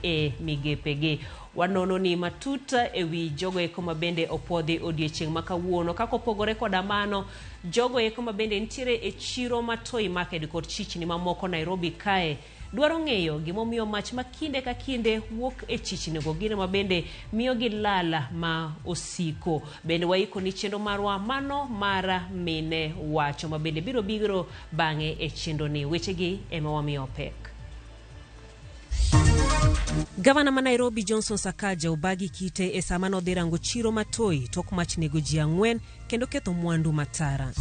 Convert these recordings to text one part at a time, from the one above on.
e migepegi. Wanono ni matut ewi jogo eko ma bende opuodhi odiechieng' ma kawuono. Kaka opogore koda mano, jogo eko ma bende nitiere e chiro ma Toi Market kod chichni mamoko Nairobi kae dwaro ng'eyo gimomiyo mach ma kinde ka kinde wuok e chichnigo, gino ma bende miyo gi lal ma osiko. Bende waiko ni chenro marwa mano mar mine wacho ma bende biro biro bang'e e chenro ni. Wechegi ema wamiyo pek. Gavana ma Nairobi Johnson Sakaja obagi kite e sama nodhi rango chiro ma Toi tok mach nego ji 4 kendo ketho mwandu matara.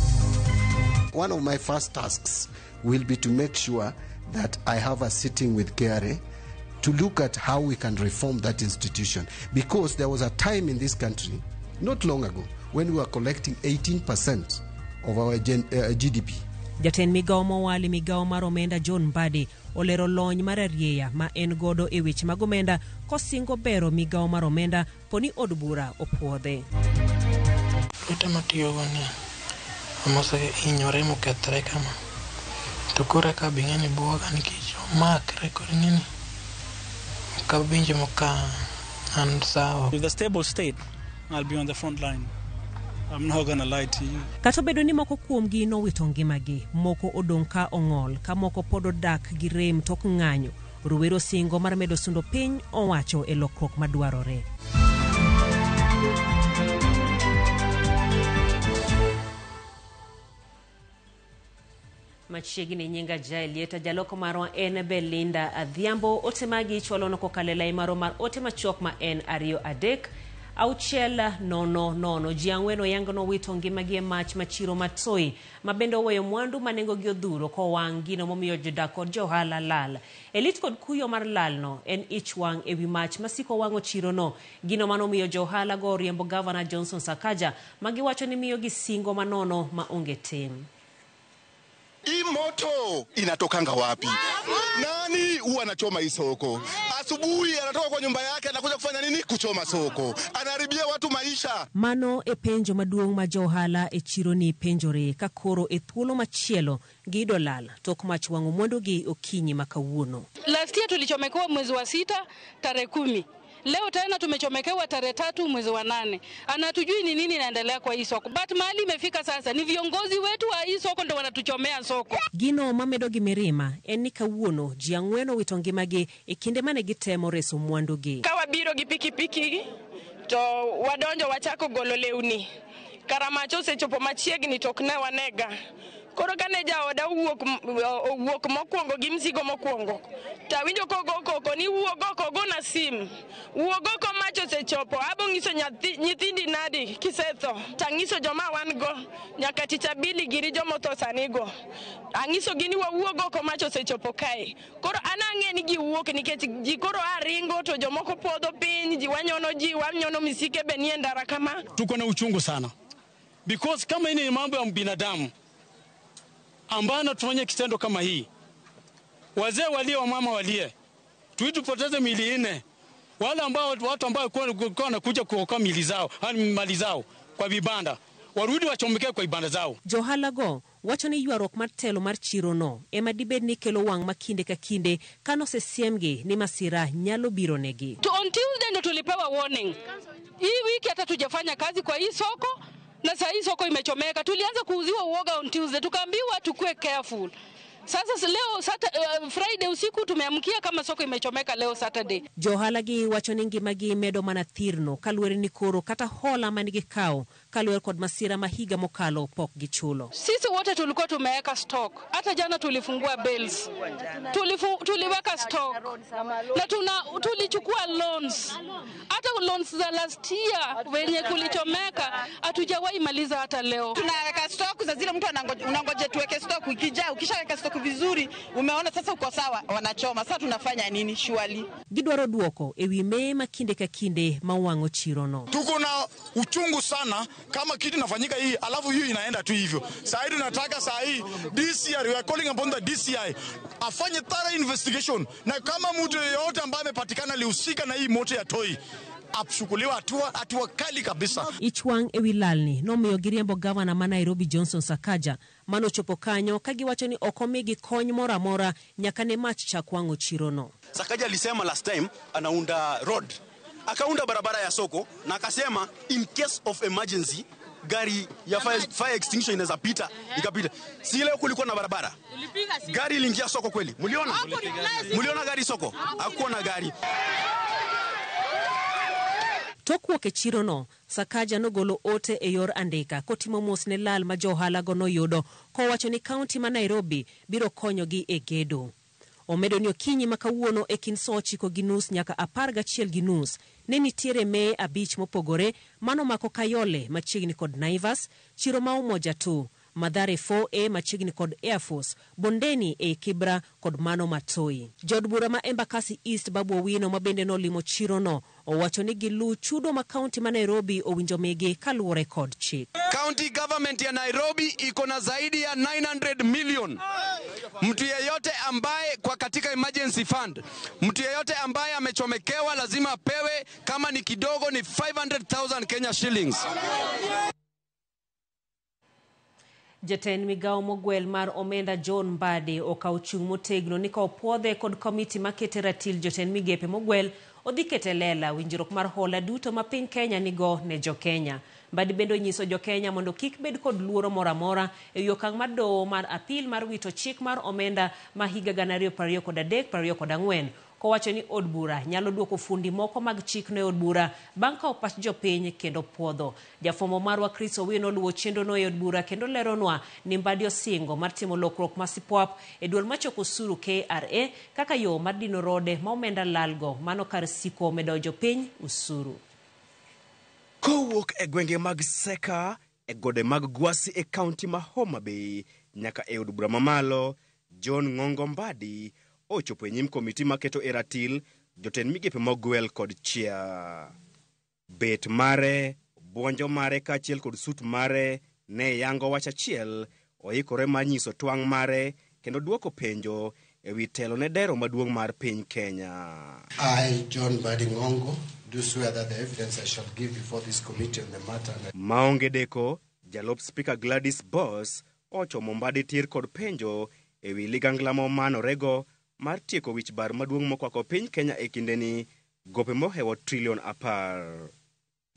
One of my first tasks will be to make sure that I have a sitting with KRA to look at how we can reform that institution. Because there was a time in this country, not long ago, when we were collecting 18% of our GDP. Jatend migawo mowal e migawo mar omenda John Mbadi olero lony mar arieya ma en godo e weche mag omenda kosingo bero migawo mar omenda poni od bura opuodhe. Lweta matiyogo ni omosehinyore mokethre kama. To koro eka be ing'eni buoga nikech omakre koro ing'eni ok awinjo ka an sawa. With a stable state, I'll be on the front line. I'm not gonna lie to you. Kata obedo ni moko kuomgi nowito ngimagi, moko odong' ka ong'ol, ka moko pod odak gi rem tok ng'anyo. Rowere osingo mar medo sundo piny owacho e lokruok madwarore. Machiegni nyinga Jael Lieta, jaloko marwa en Belinda Adhiambo. Ote magi chwalono kokalo e lai marwa mar ote machuok ma en 23600. Ji 4 oyang nowito ngimagi e mach machiro Matoi ma bende oweyo mwandu ma nengogi odhuro kowang', gino momiyo jodak kod johala lal. E lit kod kuyo mar lalno en ich wang' ewi mach masiko wang'o chirono, gino manomiyo johala go oriembo Gavana Johnson Sakaja ma giwacho ni miyogi singo manono ma onge tim. Hii moto inatokanga wapi? Nani huwa anachoma hii soko? Asubuhi anatoka kwa nyumba yake anakuja kufanya nini? Kuchoma soko, anaharibia watu maisha. Mano e penjo maduong' ma johala e chironi penjore ka koro e thuolo machielo giyudo lal tok mach wang'o mwandugi okinyi ma kawuono. Last year tulichomekewa mwezi wa 6 tarehe 10. Leo tena tumechomekewa tarehe 3 mwezi wa 8. Anatujui ni nini inaendelea kwa hii soko. But mahali imefika sasa ni viongozi wetu wa hii soko ndio wanatuchomea soko. Gino mamedo gi mirima en ni kawuono ji 4 owito ngimagi e kinde mane gitemo reso mwandugi. Ka wabiro gi pikipiki to wadonjo wachako golo lewni. Kara mach osechopo machiegni to ok ne wanega. Koro kane jaoda owuok mokwongo gi mzigo mokwongo, tawinjo kogo koko ni wuog oko gona sim. Wuog oko mach osechopo, abo ng'iso nyithindi nadi kisetho. Tang'iso joma wan go, nyaka tich abili giri jomotho sani go. Ang'iso gi ni wawuog oko mach osechopo kae. Koro an ang'e ni giwuok nikech ji koro a ringo to jomoko podho piny, ji wanyono ji, wanyono misike be nie ndara kama. Tuko na uchungu sana. Because kama hii ni mambo ya binadamu ambayo anatufanyia kitendo kama hii, wazee walie, wamama walie, tuitupoteze miili 4. Wale ambao watu ambao walikuwa wanakuja kuokoa miili zao, yani mali zao kwa vibanda, warudi wachomekee kwa vibanda zao. Johala go wacho ni ywaruok mar telo mar chirono ema dibed ni kelo wang' ma kinde ka kinde kanosesiemgi ni masira nyalo biro negi. To on Tuesday ndo tulipewa warning. Hii wiki hata tujafanya kazi kwa hii soko. Na saa hii soko imechomeka. Tulianza kuuziwa uoga on Tuesday, tukaambiwa tukue careful. Sasa leo Friday usiku tumeamkia kama soko imechomeka leo Saturday. Johala gi wacho ni ngimagi medo mana thirno kaluwore ni koro kata hola manigi kawo kaluwore kod masira ma higa mokalo pok gichulo. Sisi wote tulikuwa tumeweka stock. Hata jana tulifungua bales. Tuliweka stock. Na tulichukua loans. Hata loans za last year wenye kulichomeka hatujawahi maliza hata leo. Tunaweka stock za zile mtu unangoja tuweke stock ikijaa, ukishaweka stock vizuri umeona sasa uko sawa, wanachoma. Sasa tunafanya nini surely? Gidwaro duoko ewi meye ma kinde ka kinde ma wang'o chirono. Tuko na uchungu sana kama kitu inafanyika hii alafu hiyo inaenda tu hivyo. Saa hii tunataka saa hii DCI, we are calling upon the DCI afanye thorough investigation, na kama mtu yeyote ambaye amepatikana alihusika na hii moto ya Toi achukuliwe hatua kali kabisa. Ich wang' ewi lalni nomiyo giriembo gavana ma Nairobi Johnson Sakaja manochopo kanyo ka giwacho ni ok omigi kony moro amora nyaka ne mach chak wang'o chirono. Sakaja alisema last time anaunda road, akaunda barabara ya soko na akasema in case of emergency gari ya fire extinguisher inaweza pita, ikapita. Si leo kulikuwa na barabara, gari iliingia soko kweli? Mliona? Mliona gari soko? Hakuwa na gari. Tok wuok e chirono, Sakaja nogolo ote e yor andika kotimo mos ne lal ma jo-ohalago noyudo kowacho ni kaunti ma Nairobi biro konyogi e gedo. Omedo ni okinyi ma kawuono e kind saa 9:30 nyaka 11:30 ne nitiere meye 5 mopogore manomako Kayole machiegni kod Naivas, chiro ma Umoja 2, Mathare 4A machiegni kod Air Force, Bondeni e Kibra kod mano Matoi. Jaod bura ma Embakasi East Babu Owino ma bende nolimo chirono owacho ni gilu chudo ma kaunti ma Nairobi owinjo migi kaluwore kod chik. County government ya Nairobi iko na zaidi ya 900 million. Mtu yeyote ambaye kwa katika emergency fund, mtu yeyote ambaye amechomekewa lazima apewe, kama ni kidogo ni 500,000 Kenya shillings. Jatend migao mogwel mar omenda John Mbadi okawo chung' motegno ni ka opuodhe kod komiti makete ratil jotend migepe mogwel odhi kete lela winjruok mar hola duto ma piny Kenya nigo ne jokenya. Mbadi bende onyiso jokenya mondo kik bed kod luoro moro amora e okang' mar doho mar apil mar wito chik mar omenda ma higa 2023-2024 kowacho ni od bura nyalo duoko fundi moko mag chikno e od bura bang' kawo pach jopiny kendo puodho. Jafwambo marwa Chris Owino luwo chenrono e od bura kendo leronwa ni Mbadi osingo mar timo lokruok ma sipwap e duol machoko osuru KRA kaka yo mar dino rode ma omenda lalgo mano kar siko medo jopiny osuru. Kowuok e gwenge mag Seka, e gode mag Gwasi e kaunti ma Homa Bay nyaka e od bura mamalo, John Ng'ongo Mbadi ochopo e nyim komiti maketo e ratil jotend migepe mogwel kod chia. Bet mare, buonjo mare kaachiel kod sut mare ne yango wach achiel, oikore mar nyiso twang' mare kendo duoko penjo ewi telo ne dero maduong' mar piny Kenya. I, John Mbadi Ng'ongo, do swear that the evidence I shall give before this committee on the matter. Maonge deko, jalup spika Gladys Boss ochomo Mbadi tir kod penjo ewi ligangla momanorego mar tieko wich bar maduong' mokwako piny Kenya e kindeni, gope mohewo trilion 10.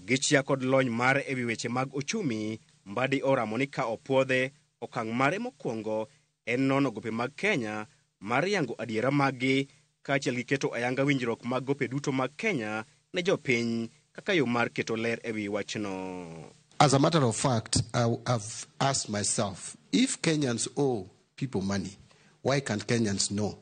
Gichia kod lony mare ewi weche mag ochumi, Mbadi oramo ni ka opuodhe, okang' mare mokwongo en nono gope mag Kenya mar yango adiera maggi kaachiel gi keto ayanga winjruok mag gope duto mag Kenya ne jopiny kaka yo mar keto ler ewi wachno. As a matter of fact, I have asked myself, if Kenyans owe people money, why can't Kenyans know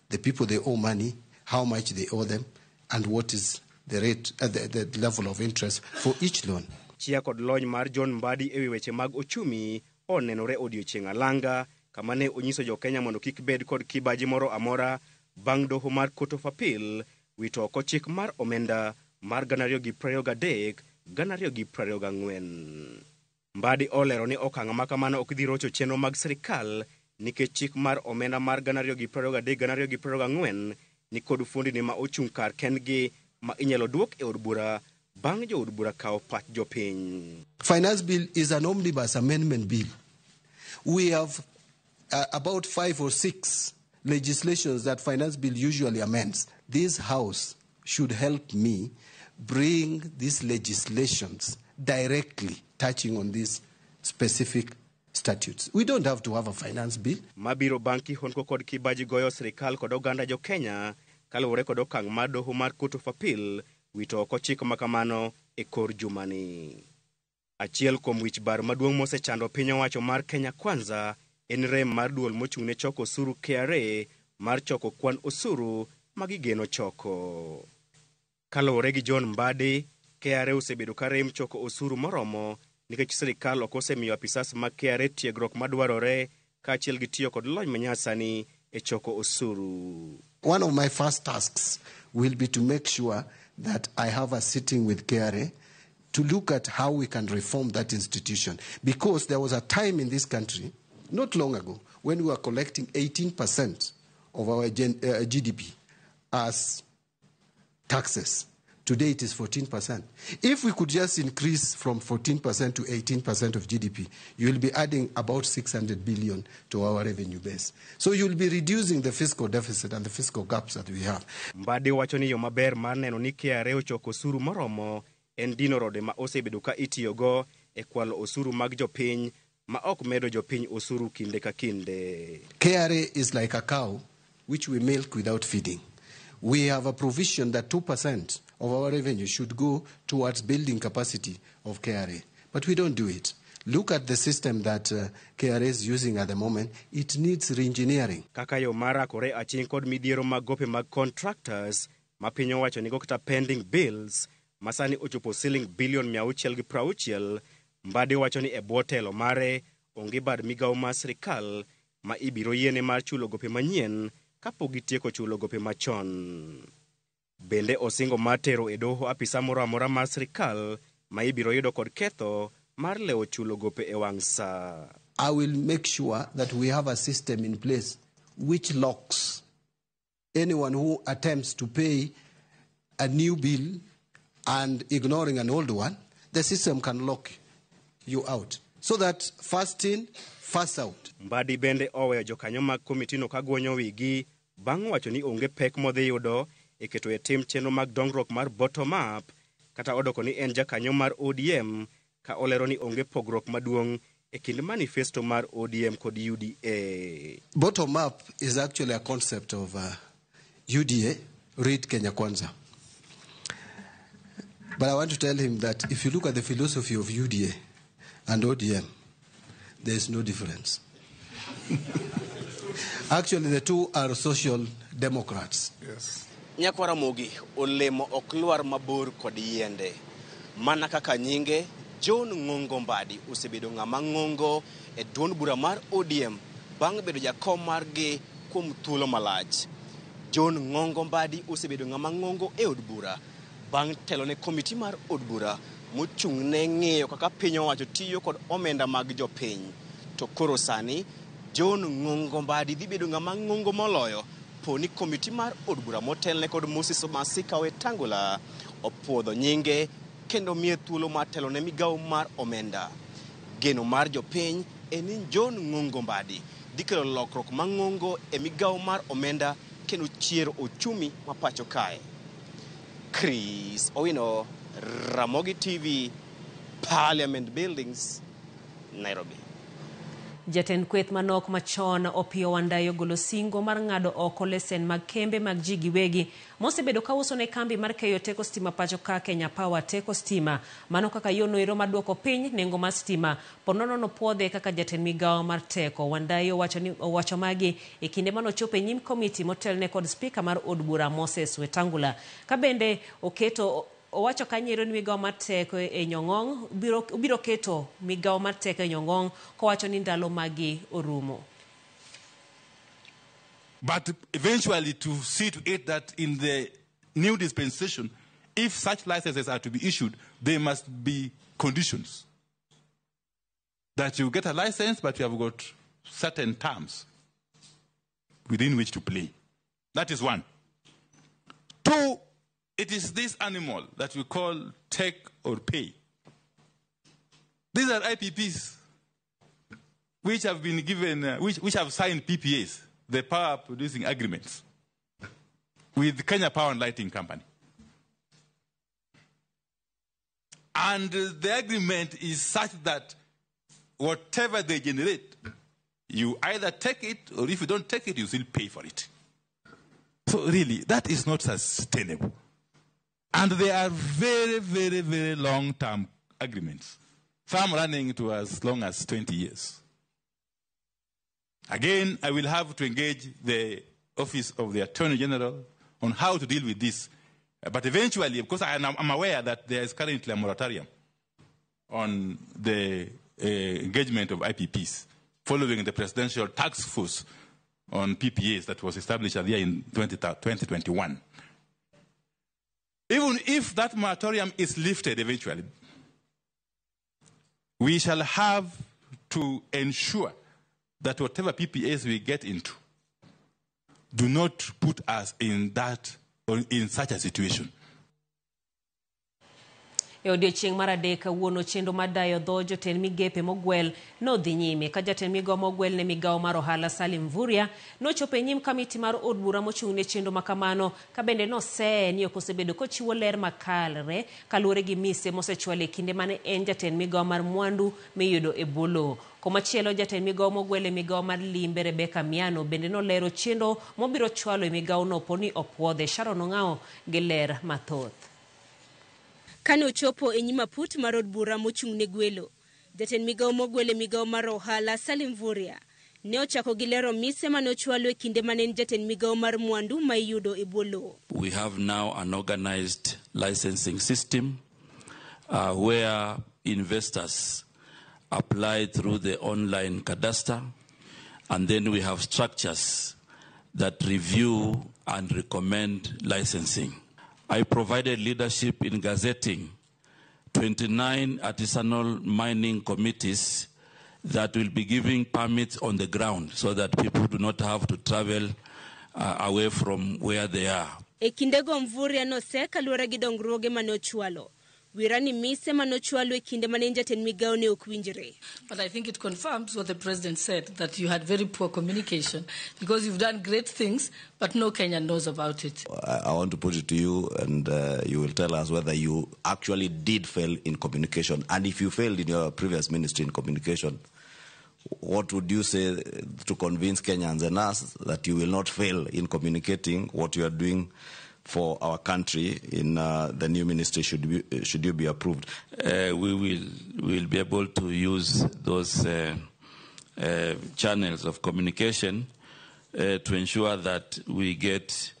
the people they owe money, how much they owe them, and what is the rate, the level of interest for each loan? Chia kod lony mar John Mbadi ewi weche mag ochumi onenore odiochieng' alanga kama ne onyiso jo-Kenya mondo kik bed kod kibaji moro amora bang' doho mar Court of Appeal wito oko chik mar omenda mar 2023-2024. Mbadi olero ni okang' ma kamano ok dhi rocho chenro mag sirikal nikech chik mar omenda mar 2023-2024 ni kod fuondni ma ochung' kar kendgi ma inyalo duok e od bura bang' jood bura kawo pach jopiny. Finance bill is an omnibus amendment bill. We have about 5 or 6 legislations that finance bill usually amends. This house should help me bring these legislations directly touching on these specific statutes. We don't have to have a finance bill. Mabiro bang' kihondko kod kibaji goyo sirikal kod oganda jo Kenya kaluwore kod okang' mar doho mar Court of Appeal wito oko chik makamano e kor jumani. Achiel kuom wich bar maduong' mosechando piny owacho mar Kenya Kwanza en rem mar duol mochung' ne choko osuru KRA mar choko kwan osuru ma gigeno choko. Kaluwore gi John Mbadi, KRA osebedo ka rem choko osuru moromo nikech sirikal ok osemiyo apisas mag KRA tiegruok madwarore kaachiel gi tiyo kod lony manyasani e choko osuru. One of my first tasks will be to make sure that I have a sitting with KRA to look at how we can reform that institution. Because there was a time in this country, not long ago, when we were collecting 18% of our GDP as taxes. Today it is 14%. If we could just increase from 14% to 18% of GDP, you will be adding about 600 billion to our revenue base. So you will be reducing the fiscal deficit and the fiscal gaps that we have. Mbadi wacho ni yo maber mar neno ni KRA ochoko osuru moromo en dino rode ma osebedo ka itiyogo e kwalo osuru mag jopiny ma ok medo jopiny osuru kinde ka kinde. KRA is like a cow which we milk without feeding. We have a provision that 2% of our revenue should go towards building capacity of KRA. But we don't do it. Look at the system that KRA is using at the moment. It needs re-engineering. Kaka yo mar rakore aching' kod midhiero mag gope mag contractors ma piny owacho nigo kata pending bills ma sani ochopo siling bilion 660, Mbadi wacho ni e bwo telo mare onge bad migawo mar sirikal ma ibiro yiene mar chulo gope manyien kapok gitieko chulo gope machon. Bende osingo mar tero e doho apisa moro amora mar sirikal ma ibiro yudo kod ketho mar lewo chulo gope e wang' sa. I will make sure that we have a system in place which locks anyone who attempts to pay a new bill and ignoring an old one. The system can lock you out. So that first in, first out. Mbadi bende oweyo jokanyo mag komitino ka guonyo wigi bang' wacho ni onge pek modhi yudo e keto e tim chenro mag dongruok mar bottom up kata odoko ni en jakanyo mar ODM ka olero ni onge pogruok maduong' e kind manifesto mar ODM kod UDA. Bottom up is actually a concept of UDA, read Kenya Kwanza. But I want to tell him that if you look at the philosophy of UDA and ODM, there is no difference. Actually, the two are social democrats. Yes. Nyakwara Ramogi olemo ok lwar mabor kod yiende. Mana kaka nyinge, John Ng'ongo Mbadi osebedo ng'ama ng'ongo e duond bura mar ODM bang' bedo jakom margi kuom thuolo malach. John Ng'ongo Mbadi osebedo ng'ama ng'ongo e od bura bang' telo ne komiti mar od bura mochung' ne ng'iyo kaka piny owacho tiyo kod omenda mag jopiny. To koro sani, John Ng'ongo Mbadi dhi bedo ng'ama ng'ongo moloyo po ni komiti mar od bura motelne kod Moses Masika Wetangula opuodho nyinge kendo miye thuolo mar telo ne migawo mar omenda. Geno mar jopiny en ni John Ng'ongo Mbadi dhi kelo lokruok mang'ongo e migawo mar omenda kendo chiero ochumi ma pacho kae. Chris Owino, Ramogi TV, Parliament Buildings, Nairobi. Jatend kweth manok machon Opiyo Wandayi ogolo singo mar ng'ado oko lesen mag kembe mag ji giwegi mosebedo ka uso ne kambi mar keyo teko stima pacho ka Kenya Power teko stima. Mano kaka yo noero mar duoko piny nengo mar stima ponono nopuodhe kaka jatend migawo mar teko. Wandayi owacho magi e kinde manochopo e nyim komiti motelne kod spika mar od bura Moses Wetangula. Ka bende oketo owacho kanyo ni migawo mar teko e Nyong'ong biro keto migawo mar teko e Nyong'ong kowacho ni ndalo magi orumo. But eventually to see to it that in the new dispensation, if such licenses are to be issued, there must be conditions. That you get a license, but you have got certain terms within which to play. That is one. Two, it is this animal that we call take or pay. These are IPPs which have been given, which have signed PPAs, the power producing agreements, with Kenya Power and Lighting Company. And the agreement is such that whatever they generate, you either take it, or if you don't take it, you still pay for it. So really, that is not sustainable. And they are very, very, very long-term agreements. Some running to as long as 20 years. Again, I will have to engage the Office of the Attorney General on how to deal with this. But eventually, of course, I'm aware that there is currently a moratorium on the engagement of IPPs following the presidential task force on PPAs that was established earlier in 2021. Even if that moratorium is lifted eventually, we shall have to ensure that whatever PPAs we get into do not put us in that or in such a situation. E odiechieng' mar adek kawuono, chenro mar dayo dho jotend migepe mogwel nodhi nyime ka jatend migawo mogwel ne migawo mar ohala Salim Mvurya nochopo e nyim kamiti mar od bura mochung' ne chenro makamano, ka bende noseye ni ok osebedo kochiwo ler makare kaluwore gi mise mosechwalo e kinde mane en jatend migawo mar mwandu miyudo e bwo lowo. Komachielo, jatend migawo mogwel e migawo mar limbe Rebecca Miano bende nolero chenro mobiro chwalo e migawono po ni opuodhe. Sharon Ong'ao gi ler mathoth. Kane ochopo e nyim aput mar od bura mochung' ne gwelo, jatend migawo mogwel e migawo mar ohala Salim Mvurya ne ochako gi lero mise mane ochwalo e kinde mane en jatend migawo mar mwandu ma iyudo e bwo lowo. We have now an organized licensing system where investors apply through the online cadastre, and then we have structures that review and recommend licensing. I provided leadership in gazetting 29 artisanal mining committees that will be giving permits on the ground so that people do not have to travel away from where they are. E kindego Mvurya nose kaluwore gi dongruoge mane ochwalo. Wira ni mise mane ochwalo e kinde mane en jatend migawo ne ok winjre. But I think it confirms what the president said, that you had very poor communication, because you've done great things, but no Kenyan knows about it. I want to put it to you, and you will tell us whether you actually did fail in communication. And if you failed in your previous ministry in communication, what would you say to convince Kenyans and us that you will not fail in communicating what you are doing for our country in the new ministry should you be approved? We will be able to use those channels of communication to ensure that we get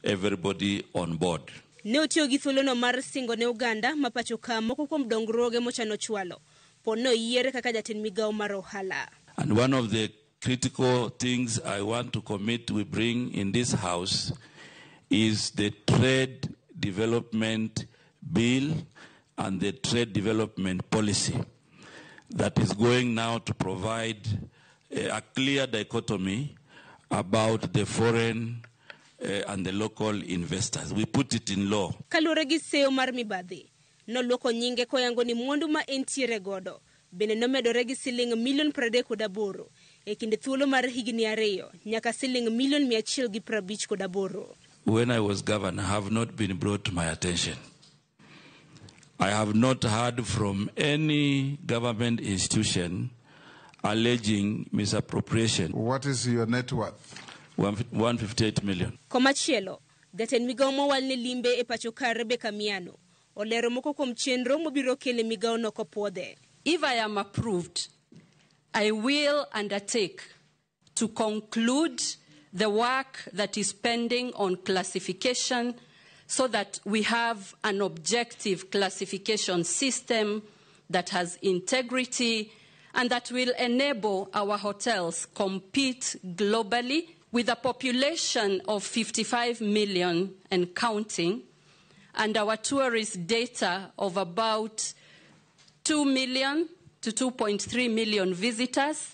everybody on board. Ne otiyo gi thuolono mar singo ne oganda ma pacho ka moko kuom dongruoge mochano chwalo po noyiere kaka jatend migawo mar ohala. And one of the critical things I want to commit we bring in this house is the Trade Development Bill and the Trade Development Policy that is going now to provide a clear dichotomy about the foreign and the local investors. We put it in law. Kaluwore gi seyo mar mibadhi, noluoko nyinge koyango ni mwandu ma entiere godo bende nomedore gi siling milion 38 e kind thuolo mar higni 2 nyaka siling milion 158. When I was governor, have not been brought to my attention. I have not heard from any government institution alleging misappropriation. What is your net worth? 158 million. Komachielo, jatend migawo mowal ne limbe e pacho ka Rebecca Miano olero moko kuom chenro mobiro kelo e migawono kopuodhe. If I am approved, I will undertake to conclude the work that is pending on classification so that we have an objective classification system that has integrity and that will enable our hotels compete globally with a population of 55 million and counting, and our tourist data of about 2 million to 2.3 million visitors.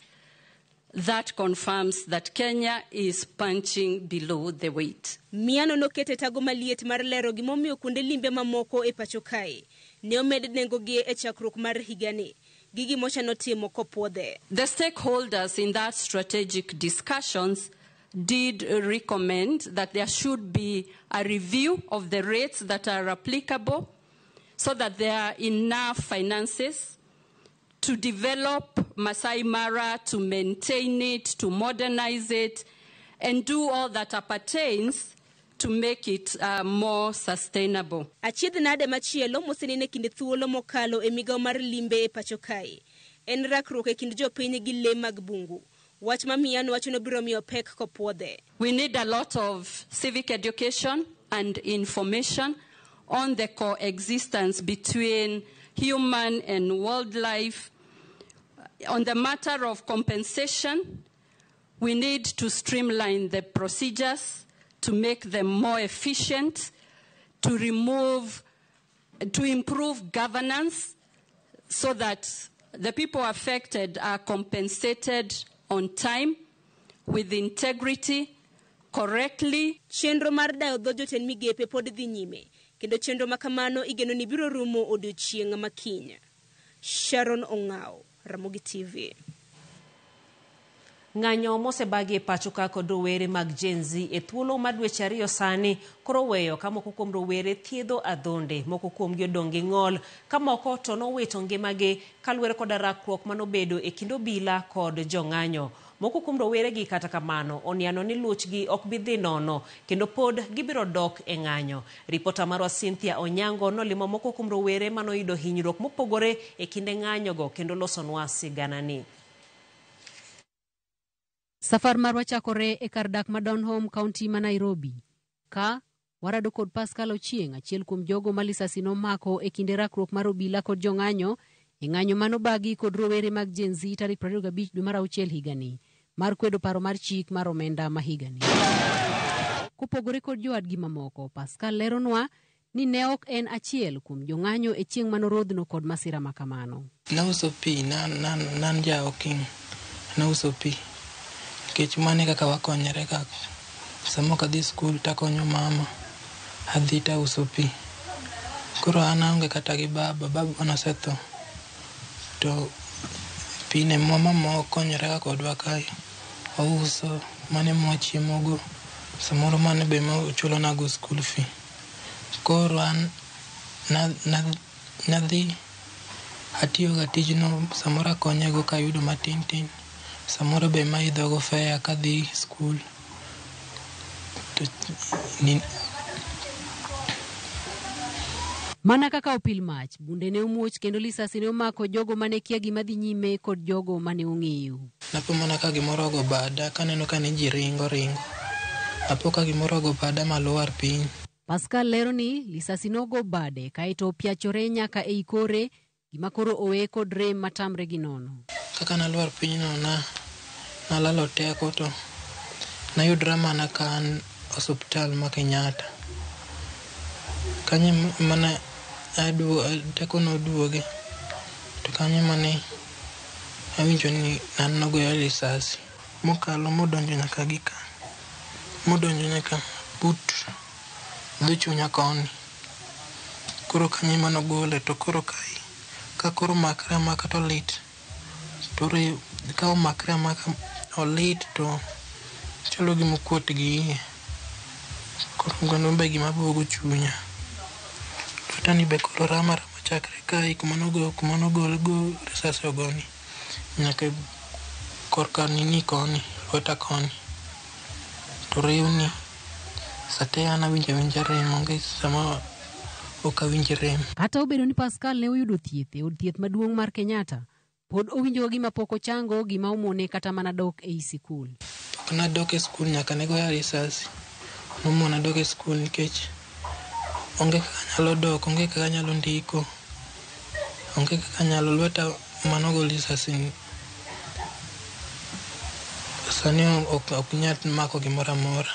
That confirms that Kenya is punching below the weight. Miano nokete tago maliet mar lero gimomiyo kuonde limbe mamoko e pacho kae ne omed nengogi e chakruok mar higani gi gimochano timo kopuodhe. The stakeholders in that strategic discussions did recommend that there should be a review of the rates that are applicable so that there are enough finances to develop Masai Mara, to maintain it, to modernize it, and do all that appertains to make it more sustainable. Achiedh nade machielo mosenene kinde thuolo mokalo e migawo mar limbe e pacho kae en rakruok e kind jopiny gi lee mag bungu. Wach ma Miano wacho nobiro miyo pek kopuodhe. We need a lot of civic education and information on the coexistence between human and wildlife. On the matter of compensation, we need to streamline the procedures to make them more efficient, to improve governance so that the people affected are compensated on time, with integrity, correctly. Chenro mar dayo dho jotend migepe pod dhi nyime. Kendo chenro ma kamano igeno ni biro rumo odiochieng' ma kiny. Sharon Ong'ao, Ramogi TV. Ng'anyo mosebagi e pacho ka kod rowere mag Gen Z e thuolo mar dweche 2 sani koro weyo ka moko kuom rowere thiedho adhonde, moko kuomgi odong' gi ng'ol, ka moko to nowito ngimagi kaluwore koda rakruok manobedo e kind obila kod jong'anyo. Moko kuom roweregi kata kamano oniano ni luchgi ok bi dhi nono kendo pod gibiro dok e ng'anyo. Ripota marwa Cynthia Onyango nolimo moko kuom rowere manoyudo hinyruok mopogore e kinde ng'anyogo kendo losonwa siganani. Safar marwa chakore e kar dak ma Donholm, County ma Nairobi. Ka warado kod Pascal Ochieng', achiel kuom jogo ma lisasi nomako e kinde rakruok mar obila kod jong'anyo e ng'anyo manobagi kod rowere mag Gen Z tarik 25 dwe mar auchiel higani mar kwedo paro mar chik mar omenda ma higani. Kopogore kod jowadgi mamoko, Pascal leronwa ni ne ok en achiel kuom jong'anyo e chieng' manorodhno kod masira ma kamano. Nauso pi, nan ja Oking, nauso pi. Nikech mano e kaka wakonyore kaka sama ok adhi skul takonyo mama adhi tauso pi. Koro an aonge kata gi baba, baba nosetho. To pi ne mama okonyore kodwa kae. Ouso, mano ema wachiemogo. Samoro mano be ema ochulonago school fee. Koro an nadhi atiyoga tijno, samoro akonyego kayudo matin tin. Samoro be maidhogo fare kadhi skul. Mana kaka opil mach, bunde ne omuoch kendo lisasi ne omako jogo mane kia gima dhi nyime kod jogo mane ong'eyo. Napo mana ka gimoro ogo bada, kaneno ka ne ji ringo ringo. Apo ka gimoro ogo bada malwar piny. Pascal lero ni lisasi nogo bade kaeto opiachore nyaka ei kore, gima koro owe kod rem matamre gi nono. Kaka nalwar piny no nalalo teko to nayudra mana ka an osuptal ma Kenyatta. Kanyo mana teko noduoge to kanyo mane awinjo ni an nogoya risasi mokalo modonjo nyaka gi ka, modonjo nyaka but dho chunya koni. Koro kanyo ema nogole to koro ka koro makre amaka to lit. To ka omakre amaka olit to chalo gima okuot gi iye. Koro mano be gima buogo chunya. Lwetani be koro rama rama chakre kae kuma nogol go risasi ogoni nyaka korka nini koni, lweta koni. To riwni sate an awinjo awinja rem, onge sama ok awinj rem. Kata obedo ni Pascal ne oyudo thieth e od thieth maduong' mar Kenyatta, pod owinjo gima pok ochango gima omone kata mana dok ei sikul. Pok nadok e skul nyaka ne goya risasi. Nomona dok e skul nikech onge kaka anyalo dok, onge kaka anyalo ndiko, onge kaka anyalo lweta manogo risasi ni. Sani ok nyal mako gimoro amora.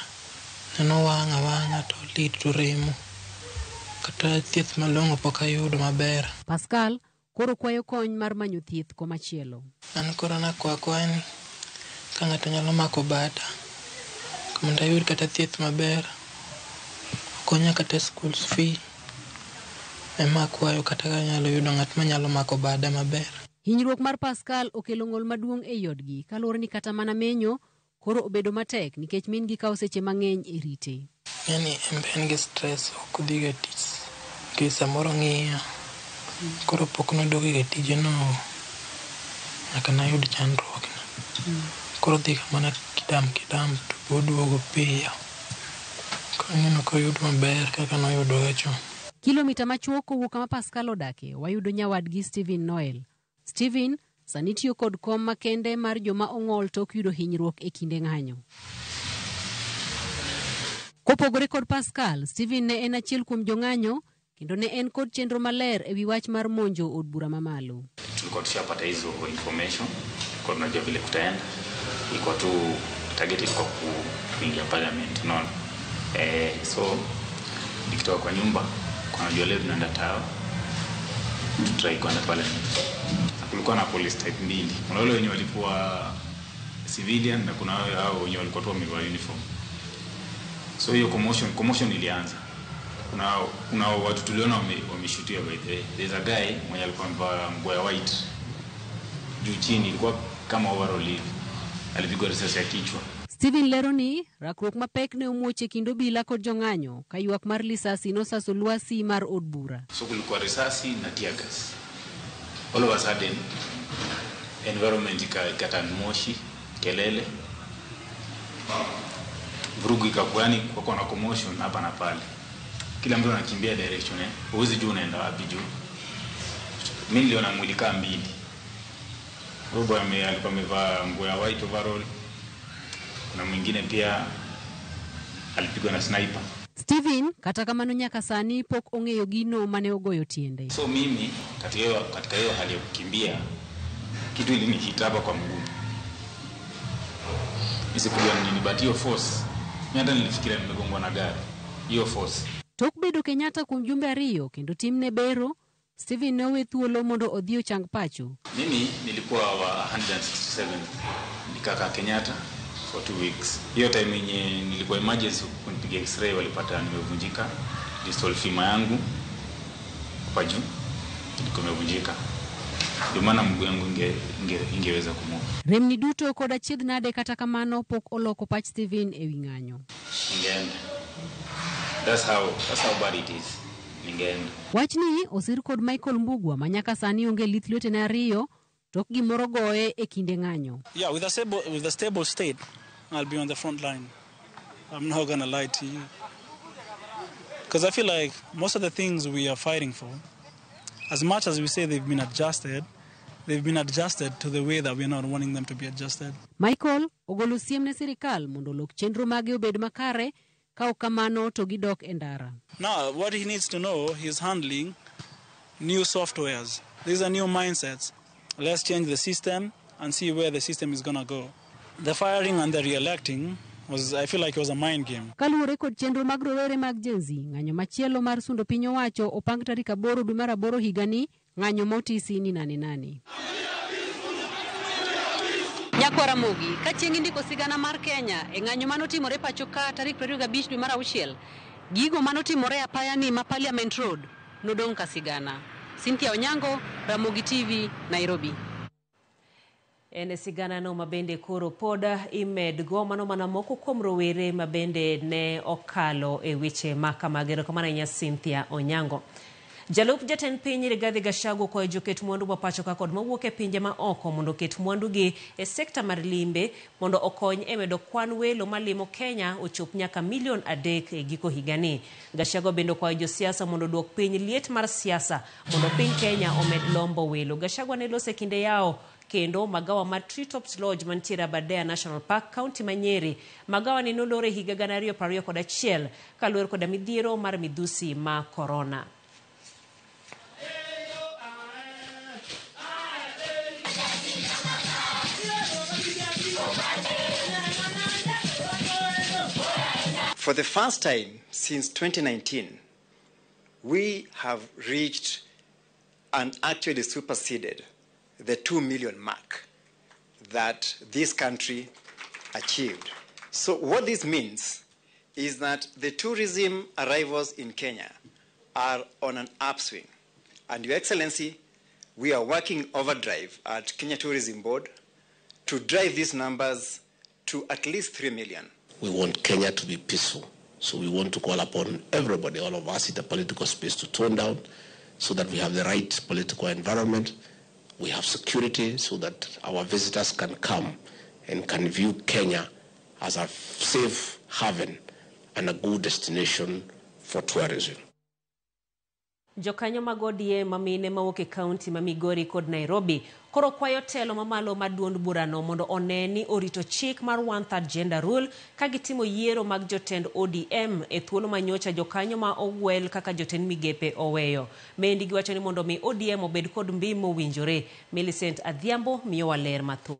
Neno wang' awang'a to lit to remo. Kata thieth malong'o pok ayudo maber. Pascal koro kwayo kony mar manyo thieth komachielo. An koro nakwa akwayo ni ka ng'ato nyalo mako bada mondo ayud kata thieth maber, okonya kata school fee ema akwayo kata ka anyalo yudo ng'at manyalo mako bada maber. Hinyruok mar Pascal okelo ng'ol maduong' ei odgi kaluwore ni kata mana menyo koro obedo matek nikech min gi kawo seche mang'eny e rite. Ng'eni en gi stress, ok odhiga tich nikech samoro ng'iya. Koro pok nodok e tijeno nyaka nayud chandruok. Koro odhi mana kidam kidam to oduogo piyo. Koro aneno koyud maber kaka noyudoga chon. Kilomita machuok kowuok kama Pascal odake, wayudo nyawadgi Stephen Noel. Stephen sani tiyo kod kom makende mar joma ong'ol tok yudo hinyruok e kinde ng'anyo. Kopogore kod Pascal, Stephen ne en achiel kuom jong'anyo kendo ne en kod chenro maler e wi wach mar monjo od bura mamalo. Tulikuwa tushapata hizo information, tulikuwa tunajua vile kutaenda. Ilikuwa tu target ilikuwa kuingia parliament, unaona. So nikitoka kwa nyumba, kwa najua leo tunaenda tao, tutry kwenda parliament. Kulikuwa na police type mbili. Kuna wale wenye walikuwa civilian na kuna hao wenye walikuwa tu wamevaa uniform. So hiyo commotion ilianza. Kuna watu tuliona wameshutia by the way. There's a guy mwenye alikuwa amevaa nguo ya white juu chini, ilikuwa kama overall hivi. Alipigwa risasi ya kichwa. Stephen Leroni, rakruok mapek ne omuoch e kind obila kod jong'anyo ka ywak mar lisasi nosaso lwasi mar od bura. So kulikuwa risasi na tear gas. All of a sudden environment ikatan moshi, kelele, vurugu ikakuwa, yani kukakuwa na commotion hapa na pale. Kila mtu anakimbia direction, huwezi jua unaenda wapi juu. Mimi niliona mwili kama mbili. Huyo boy alikuwa amevaa nguo ya white overall. Na mwingine pia alipigwa na sniper. Stephen kata kamano nyaka sani pok ong'eyo gino mane ogoyo tiende. So mimi katika hiyo hali ya kukimbia, kitu ilinihit hapa kwa mguu. Nisikujua ni nini, but hiyo force, mimi hata nilifikiria nimegongwa na gari. Hiyo force. Tok bedo Kenyatta kuom jumbe ariyo kendo timne bero, Stephen ne owe thuolo mondo odhi ochang pacho. Mimi nilikuwa wa 167 nikakaa Kenyatta for 2 weeks. Hiyo time yenye nilikuwa emergency kunipiga x-ray, walipata nimevunjika distal femur yangu hapa juu ilikuwa imevunjika. Ndio maana mguu yangu ingeweza kumove. Remni duto kod achiedh nade kata kamano pok oloko pach Stephen ewi ng'anyo. Ningeenda. That's how bad it is. Ningeenda. Wachni osir kod Michael Mbugua ma nyaka sani onge lith lwetene ariyo tok gimoro goye e kinde ng'anyo. Yeah, with a stable state, I'll be on the front line. I'm not gonna lie to you. Because I feel like most of the things we are fighting for, as much as we say they've been adjusted to the way that we're not wanting them to be adjusted. Michael ogolo siem ne sirikal mondo olok chenro mage obed makare ka ok kamano to gidok e ndara. Now, what he needs to know, he's handling new softwares. These are new mindsets. Let's change the system and see where the system is going to go. The firing and the re-electing was, I feel like it was a mind game. Kaluwore kod chenro mag rowere mag Gen Z, ng'anyo machielo mar sundo piny owacho opang tarik 8 dwe mar 8 higani, ng'anyo motisi ni nane nane. Nyakwara Ramogi, ka chieng' indiko sigana mar Kenya e ng'anyo manotimore pacho ka tarik 25 dwe mar 6, gigo manotimore apaya ni ma Parliament Road nodong' ka sigana. Cynthia Onyango, Ramogi TV, Nairobi. En sigana no mabende koro poda imedgo mano mana moko kuom rowere mabende ne okalo e weche ma kamagi. Erokamano ahinya Cynthia Onyango. Jalup jatend piny Rigathi Gachagua okwayo joket mwandu ma pacho ka kod mawuok e pinje ma oko mondo oket mwandugi e sekta mar limbe mondo okony e medo kwan welo malimo Kenya ochop nyaka milion 3 e giko higani. Gachagua bende okwayo josiasa mondo oduok piny liet mar siasa mondo piny Kenya omed lombo welo. Gachagua ne loso e kinde yao kendo magawa mar Treetops Lodge mantiere Aberdare National Park, kaunti ma Nyeri. Magawa ni nolor e higa 2021 kaluwore koda midhiero mar midhusi ma korona. For the first time since 2019, we have reached and actually superseded the 2 million mark that this country achieved. So what this means is that the tourism arrivals in Kenya are on an upswing. And Your Excellency, we are working overdrive at Kenya Tourism Board to drive these numbers to at least 3 million. We want Kenya to be peaceful. So we want to call upon everybody, all of us in the political space, to tone down so that we have the right political environment. We have security so that our visitors can come and can view Kenya as a safe haven and a good destination for tourism. Jokanyo mag ODM mamine mawuok e kaunti ma Migori kod Nairobi koro kwayo telo mamalo mar duond burano mondo one ni orito chik mar 1/3 gender rule ka gitimo yiero mag jotend ODM e thuolo manyocha jokanyo ma ogwel kaka jotend migepe oweyo. Mendi giwacho ni mondo mi ODM obed kod mbi mowinjore. Millicent Adhiambo miyowa ler mathoth.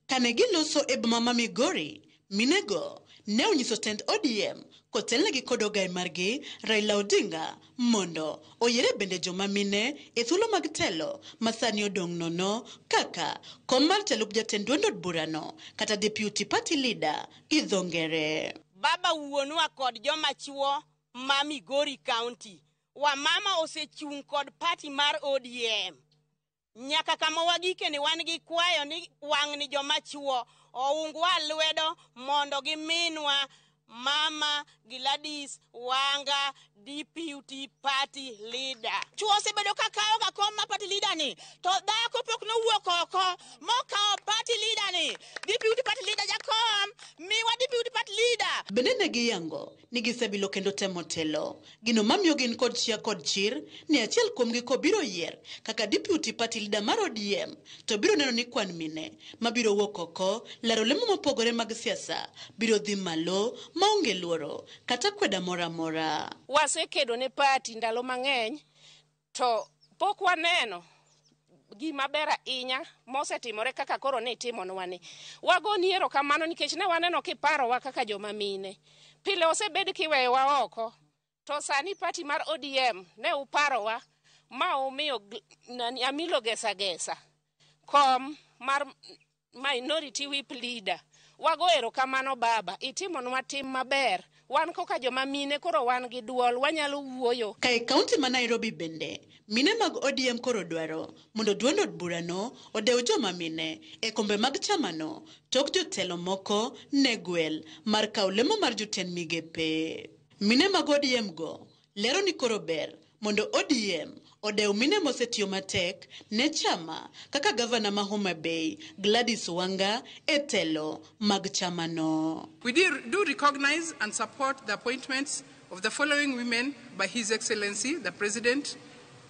Kane giloso e boma ma Migori, minego ne onyiso tend ODM kotelnegi kod ogai margi Raila Odinga mondo oyiere bende joma mine e thuolo mag telo ma sani odong' nono kaka kom mar jalup jatend duond od burano kata deputy party leader gi dho ngere. Baba wuonwa kod joma chuo ma Migori County, wamama osechung' kod party mar ODM. Nyaka kama wagike ni wan gi kwayo ni wang' ni joma chuo oungwa lwedo mondo giminwa Mama Gladys Wanga deputy party leader. Chuo osebedo ka kawo ga kom ma party leader ni, to dhako pok nowuok oko mokawo party leader ni. Deputy party leader jakom, miwa deputy party leader. Bende ne giyango ni gisebilo kendo temo telo. Gino mamiyo gin kod chia kod chir ni achiel kuomgi kobiro yier kaka deputy party leader mar ODM to biro neno ni kwan mine mabiro wuok oko laro lemo mopogore mag siasa biro dhi malo maonge luoro kata kweda moro amora. Wasekedo ne party ndalo mang'eny to pok waneno gima ber ahinya mosetimore kaka koro ne itimonwa ni. Wagoni erokamano nikech ne waneno kiparowa kaka joma mine. Pile osebed kiweyowa oko, to sani party mar ODM ne uparowa ma umiyo Amilo Gesa Gesa kom mar minority whip leader. Wago erokamano baba, itimonwa tim maber. Wan koka joma mine koro wan gi duol, wanyalo wuoyo. Ka e kaunti ma Nairobi bende, mine mag ODM koro dwaro mondo duond od burano odew joma mine e kombe mag chamano tok jotelo moko ne gwel mar kawo lemo mar jotend migepe. Mine mag ODM go lero ni koro ber mondo ODM odew mine mosetiyo matek ne chama kaka gavana ma Homa Bay Gladys Wanga e telo mag chamano. We do recognize and support the appointments of the following women by His Excellency the President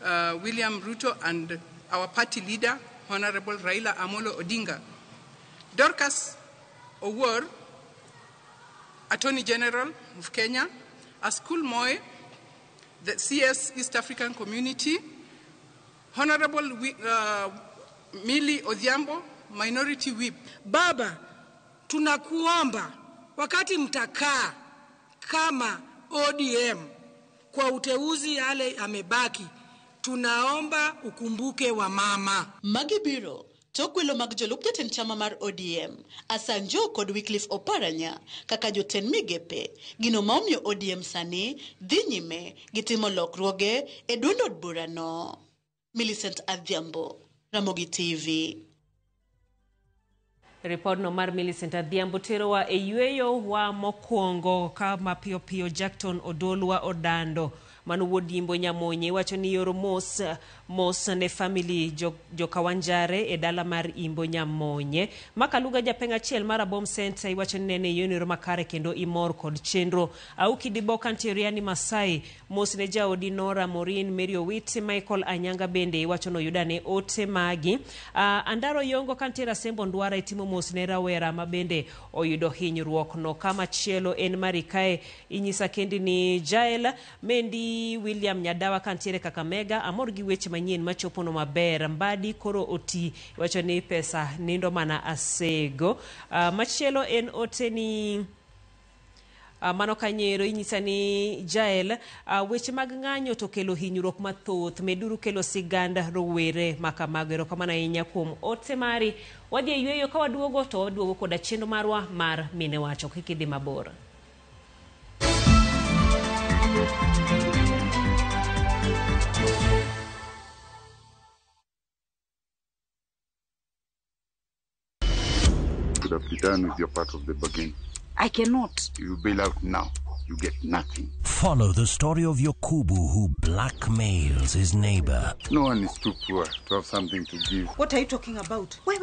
William Ruto and our party leader Honorable Raila Amolo Odinga. Dorcas Owuor, Attorney General of Kenya, Askul Moe, the CS East African Community, Honorable Millie Odhiambo, Minority Whip. Baba, tunakuomba wakati mtakaa kama ODM kwa uteuzi yale amebaki, tunaomba ukumbuke wa mama. Magi biro tok welo mag jolup jatend chama mar ODM Asanjo kod Wycliffe Oparanya kaka jotend migepe, gino ma omiyo ODM sani dhi nyime gi timo lokruoge e duond od burano. Millicent Adhiambo, Ramogi TV. Ripodno mar Millicent Adhiambo terowa e yweyo wa mokwongo ka mapiyo piyo Jackton Odolwa Odando mano wuod Yimbo Nyamonye wacho ni yoro mos mos ne family Jokawanjare e dala mar Imbo Nyamonye. Makaluga japeng' achiel mar Abom Center iwacho ni nene yonero makare kendo imor kod chenro. Auki Diboka Ntieriani Masai mos ne jaodi Nora Morin Mary Owiti Michael Anyanga bende iwacho noyuda ne ote magi. Andaro Yongo kantiere Asembo Ndwara itimo mos ne rawera ma bende oyudo hinyruok no. Kama chielo en Marikae inyisa kendi ni Jael Mendi William Nyadawa kantiere Kakamega amor gi weche manyien machopono maber. Mbadi koro oti wacho ni pesa nindo mana asego. Machielo en ote ni mano kanyero inyisa ni Jael weche mag ng'anyo to kelo hinyruok mathoth meduru kelo sigand rowere makamago. Erokamano ahinya kuom ote mari. Wadhi e yweyo ka waduogo to waduogo koda chenro marwa mar mine wacho. Kik idhi mabor. Could have done with your part of the bargain. I cannot. You bail out now, you get nothing. Follow the story of Yokubu who blackmails his neighbor. No one is too poor to have something to give. What are you talking about? Wait,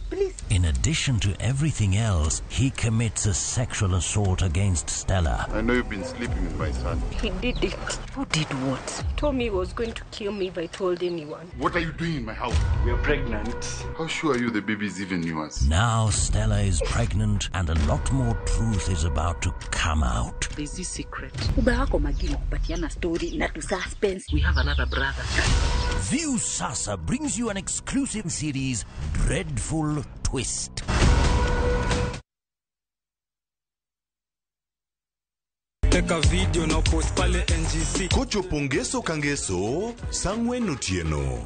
please. In addition to everything else, he commits a sexual assault against Stella. I know you've been sleeping with my son. He did it. Who did what? He told me he was going to kill me if I told anyone. What are you doing in my house? We are pregnant. How sure are you the baby is even yours? Now Stella is pregnant and a lot more truth is about to come out. There's this secret. We have another brother. View Sasa brings you an exclusive series, Dreadful Twist. Teka video na post pale NGC. Kochopo ngeso ka ngeso, sa 4 otieno.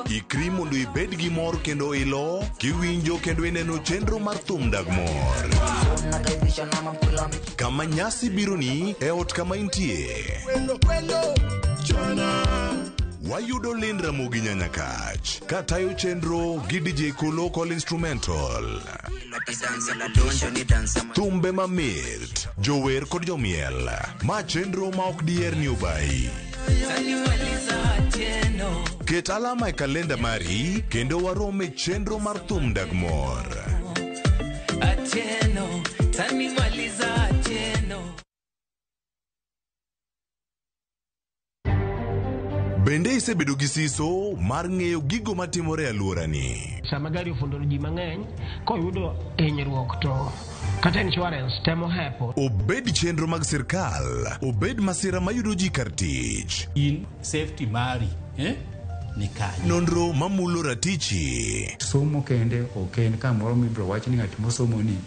Ikri mondo ibed gi mor kendo ilo, kiwinjo kendo ineno chenro mar thum dag mor. Kama nyasi bironi e ot kama intie. Wayudo Lynn Ramogi Nyanyakach katayo chenro gi DJ Kolo Call Instrumental. Thumbe mamit, jower kod jomiel. Ma chenro ma ok diher ni obayi. Ket alama e kalenda mari kendo warom e chenro mar thum dag mor. Bende isebedo gi siso mar ng'eyo gigo matimore e alworani? Sama gari ofundo ji mang'eny, koyudo hinyruok to kata insurance temo hepo. Obed chenro mag sirkal, obed masira mayudo ji kar tich. In safety mari, ni kanye. Nonro mamulo ratichi. Somo kende ok en kamoro mibiro wach ni ng'at mosomo ni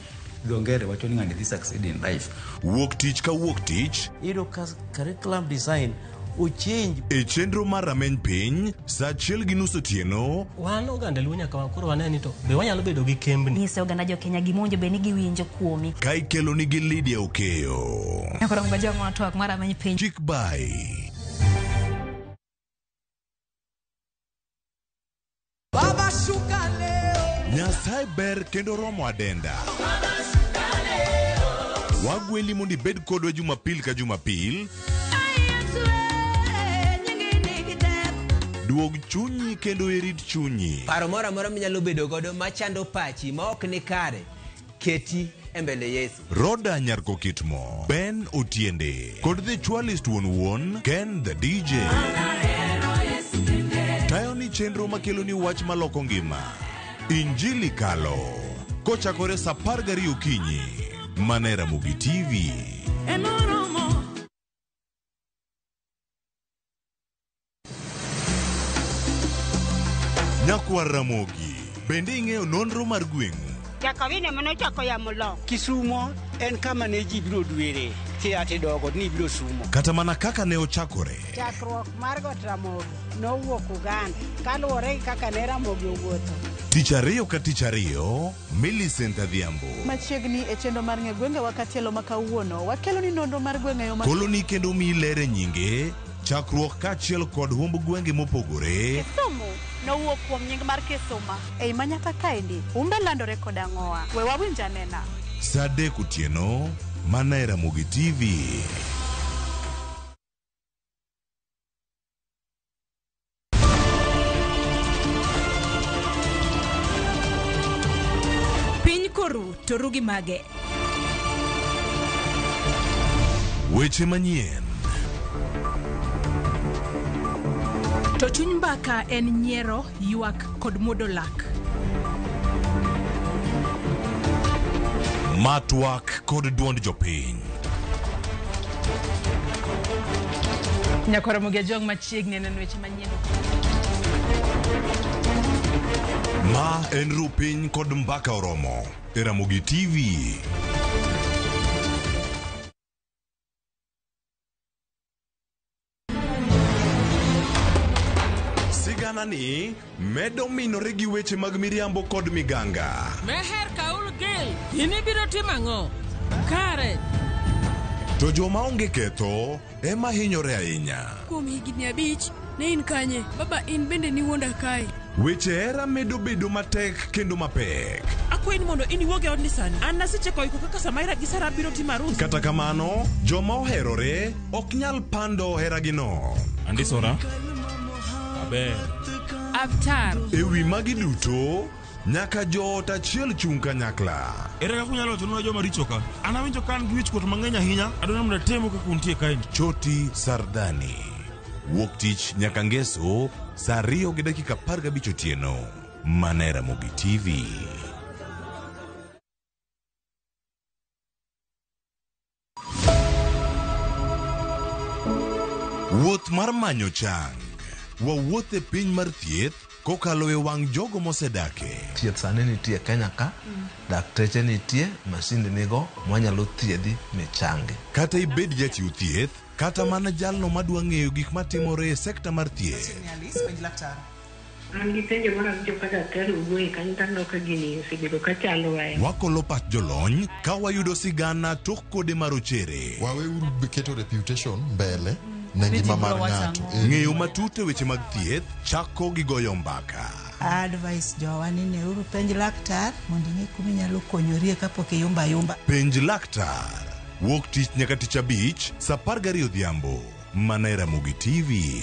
dho ngere wacho ni ng'ani dhi succeed in life. Wuok tich ka wuok tich. Iyudo ka curriculum design ochange. E chenro mar rameny piny, sa 1:30 otieno. Wan oganda Luo nyaka koro wane ni to be wanyalo bedo gi kembni. Nyiso oganda jo Kenya gima owinjo bed ni giwinjo kuomi. Ka ikelo nigi Lydia Okeyo. Nyakoro mgajwa twak mar rameny piny. Chik bai. Baba shuka leo. Nyasaye ber kendo romo adenda. Wagweli mondo ibed kodwa Jumapil ka Jumapil. Duog chunyi kendo irit chunyi. Paro moro amora minyalo bedo godo machando pachi ma ok ni kare, keti e mbele Yesu. Roda Nyarko Kitmo, Ben Otiende, kod The Chwalist wuon wuon, Ken the DJ. Tayo ni chenro makelo ni wach maloko ngima. Injili Kalo. Kochakore sa 12 okinyi. Mana e Ramogi TV. Nyakwar Ramogi, bende ing'eyo nonro mar gweng'u? Jakawine manochako yamo lo. Kisumo en kama ne ji biro dwere tidogo ni biro sumo. Kata mana kaka ne ochakore. Chakruok mar got Ramogi nowuok Uganda kaluwore gi kaka ne Ramogi owuotho. Tich ariyo ka tich ariyo, Millicent Adhiambo. Machiegni e chenro mar ng'e gwengewa katielo ma kawuono, wakelo ni nonro mar gwenge yo ma Koloni kendo miyi ler e nyinge, chakruok kaachiel kod humb gwenge mopogore. Kisumu nowuok kuom nying mar Kisuma. Ei manyaka kaendi, humbe landore kod ang'owa. We wawinj anena. Sa 3 otieno, mana e Ramogi TV. Piny koru to ru gi mage. Weche manyien. To chuny mbaka en nyiero, ywak kod muodo lak. Matwak kod duond jopiny. Nyakwar Ramogi Ajwang' machiegni neno weche manyien. Ma en Rupiny kod Mbaka Oromo e Ramogi TV. Sigana ni medo minore gi weche mag miriambo kod miganga. Meher Kaul Gil, in ibiro timo ang'o? Kare. To joma onge ketho ema hinyore ahinya. Kuom higni 5, ne in kanye? Baba in bende niwuonda kae. Weche hera medo bedo matek kendo mapek. Akwayi ni mondo in iwuog e odni sani. An nasechako iko kaka Samaira gi Sara biro timo arus. Kata kamano, joma oherore ok nyal pando heragino. Andisora. Aber. Avtar. E wi magi duto, nyaka joot achiel chung' kanyakla. Ere kaka unyalo wachonwa joma richo ka? An awinjo ka an gi wichkuot mang'eny ahinya. Adwaro mondo atemu kaka untie kaeni. Choti Sardani. Wuok tich nyaka ngeso saa 2:15 otieno. Mana e Ramogi TV. Wuoth mar manyo chang. Wawuoth e piny mar thieth Kokalo e wang' jogo mosedake. Thieth sani nitie Kenya ka, dakteche nitie, masinde nigo mwanyalo thiedhi michangi. Kata ibed jachiw thieth, kata mana jalno madwa ng'eyo gik matimore e sekta mar thieth. An gi penjo mar awinjo ka daktari owuoye kanyo to aneno ka gini osebedo ka chandowa. Wakolo pach jolony ka wayudo sigana tok kode marochere. Waweuru keto reputation mbele ne ngima mar ng'ato. Ng'eyo matut e weche mag thieth chako gi goyo mbaka. Advice jowa ni neuru penj laktar mondo ing'e kuma inyalo konyorie kapok iyumba ayumba. Penj laktar. Wuok tich nyaka tich abich, saa 12 odhiambo. Mana e Ramogi TV.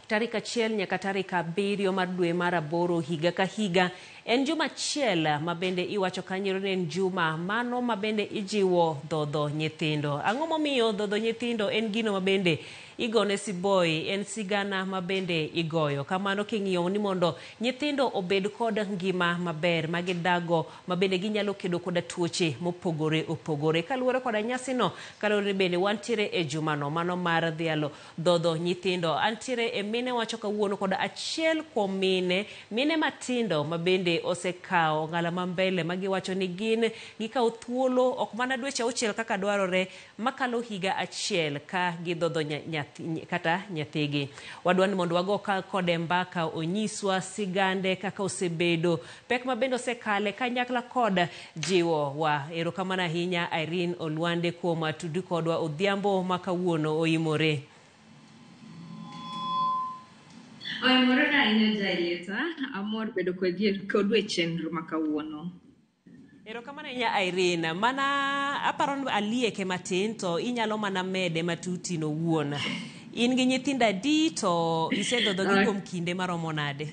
Tarik 1 nyaka tarik 7 mar dwe mar 8 higa ka higa en juma achiel ma bende iwacho kanyo ni en juma mano ma bende ijiwo dhodho nyithindo. Ang'o momiyo dhodho nyithindo en gino ma bende igone siboi, en sigana ma bende igoyo. Kamano king'iyo ni mondo nyithindo obed kod ngima maber ma gidago ma bende ginyalo kedo koda tuoche mopogore opogore. Kaluwore koda nyasino, kaluwore ni bende wantiere e jumano mano mar dhialo dhodho nyithindo. Antiere e mine wacho kawuono koda achiel kuom mine matindo ma bende osekawo ng'ala ma mbele ma giwacho ni gin gikawo thuolo ok mana dweche 6 kaka dwarore makalo higa achiel ka gidhodho kata nyathigi. Wadwa ni mondo wago kode mbaka onyiswa sigande kaka osebedo pek ma bende osekale kanyakla kod jiwo wa. Erokamano ahinya Irene Olwande kuom tudu kodwa odhiambo ma kawuono oimore. Oimore ahinya Jaileta, amor bedo kodu e chenro ma kawuono. Erokamano ahinya Irene, mana aparo ni alieke matin to inyalo mana mede matuti no wuon. In gi nyithindo adi to isedhodhogi kuom kinde maromo nade?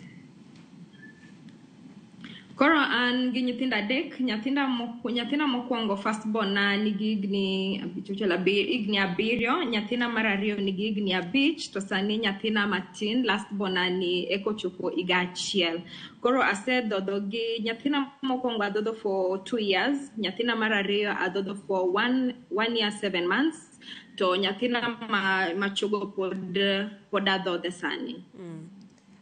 Koro an gi nyithindo 3, nyathina mokwongo first born na nigi higni 7, nyathina mar ariyo nigi higni 5, to sani nyathina matin last born na ni eko chopo higa 1. Koro asedhodho gi nyathina mokwongo adhodho for 2 years, nyathina mar ariyo adhodho for 1 year 7 months, to nyathina machogo pod adhodhe sani.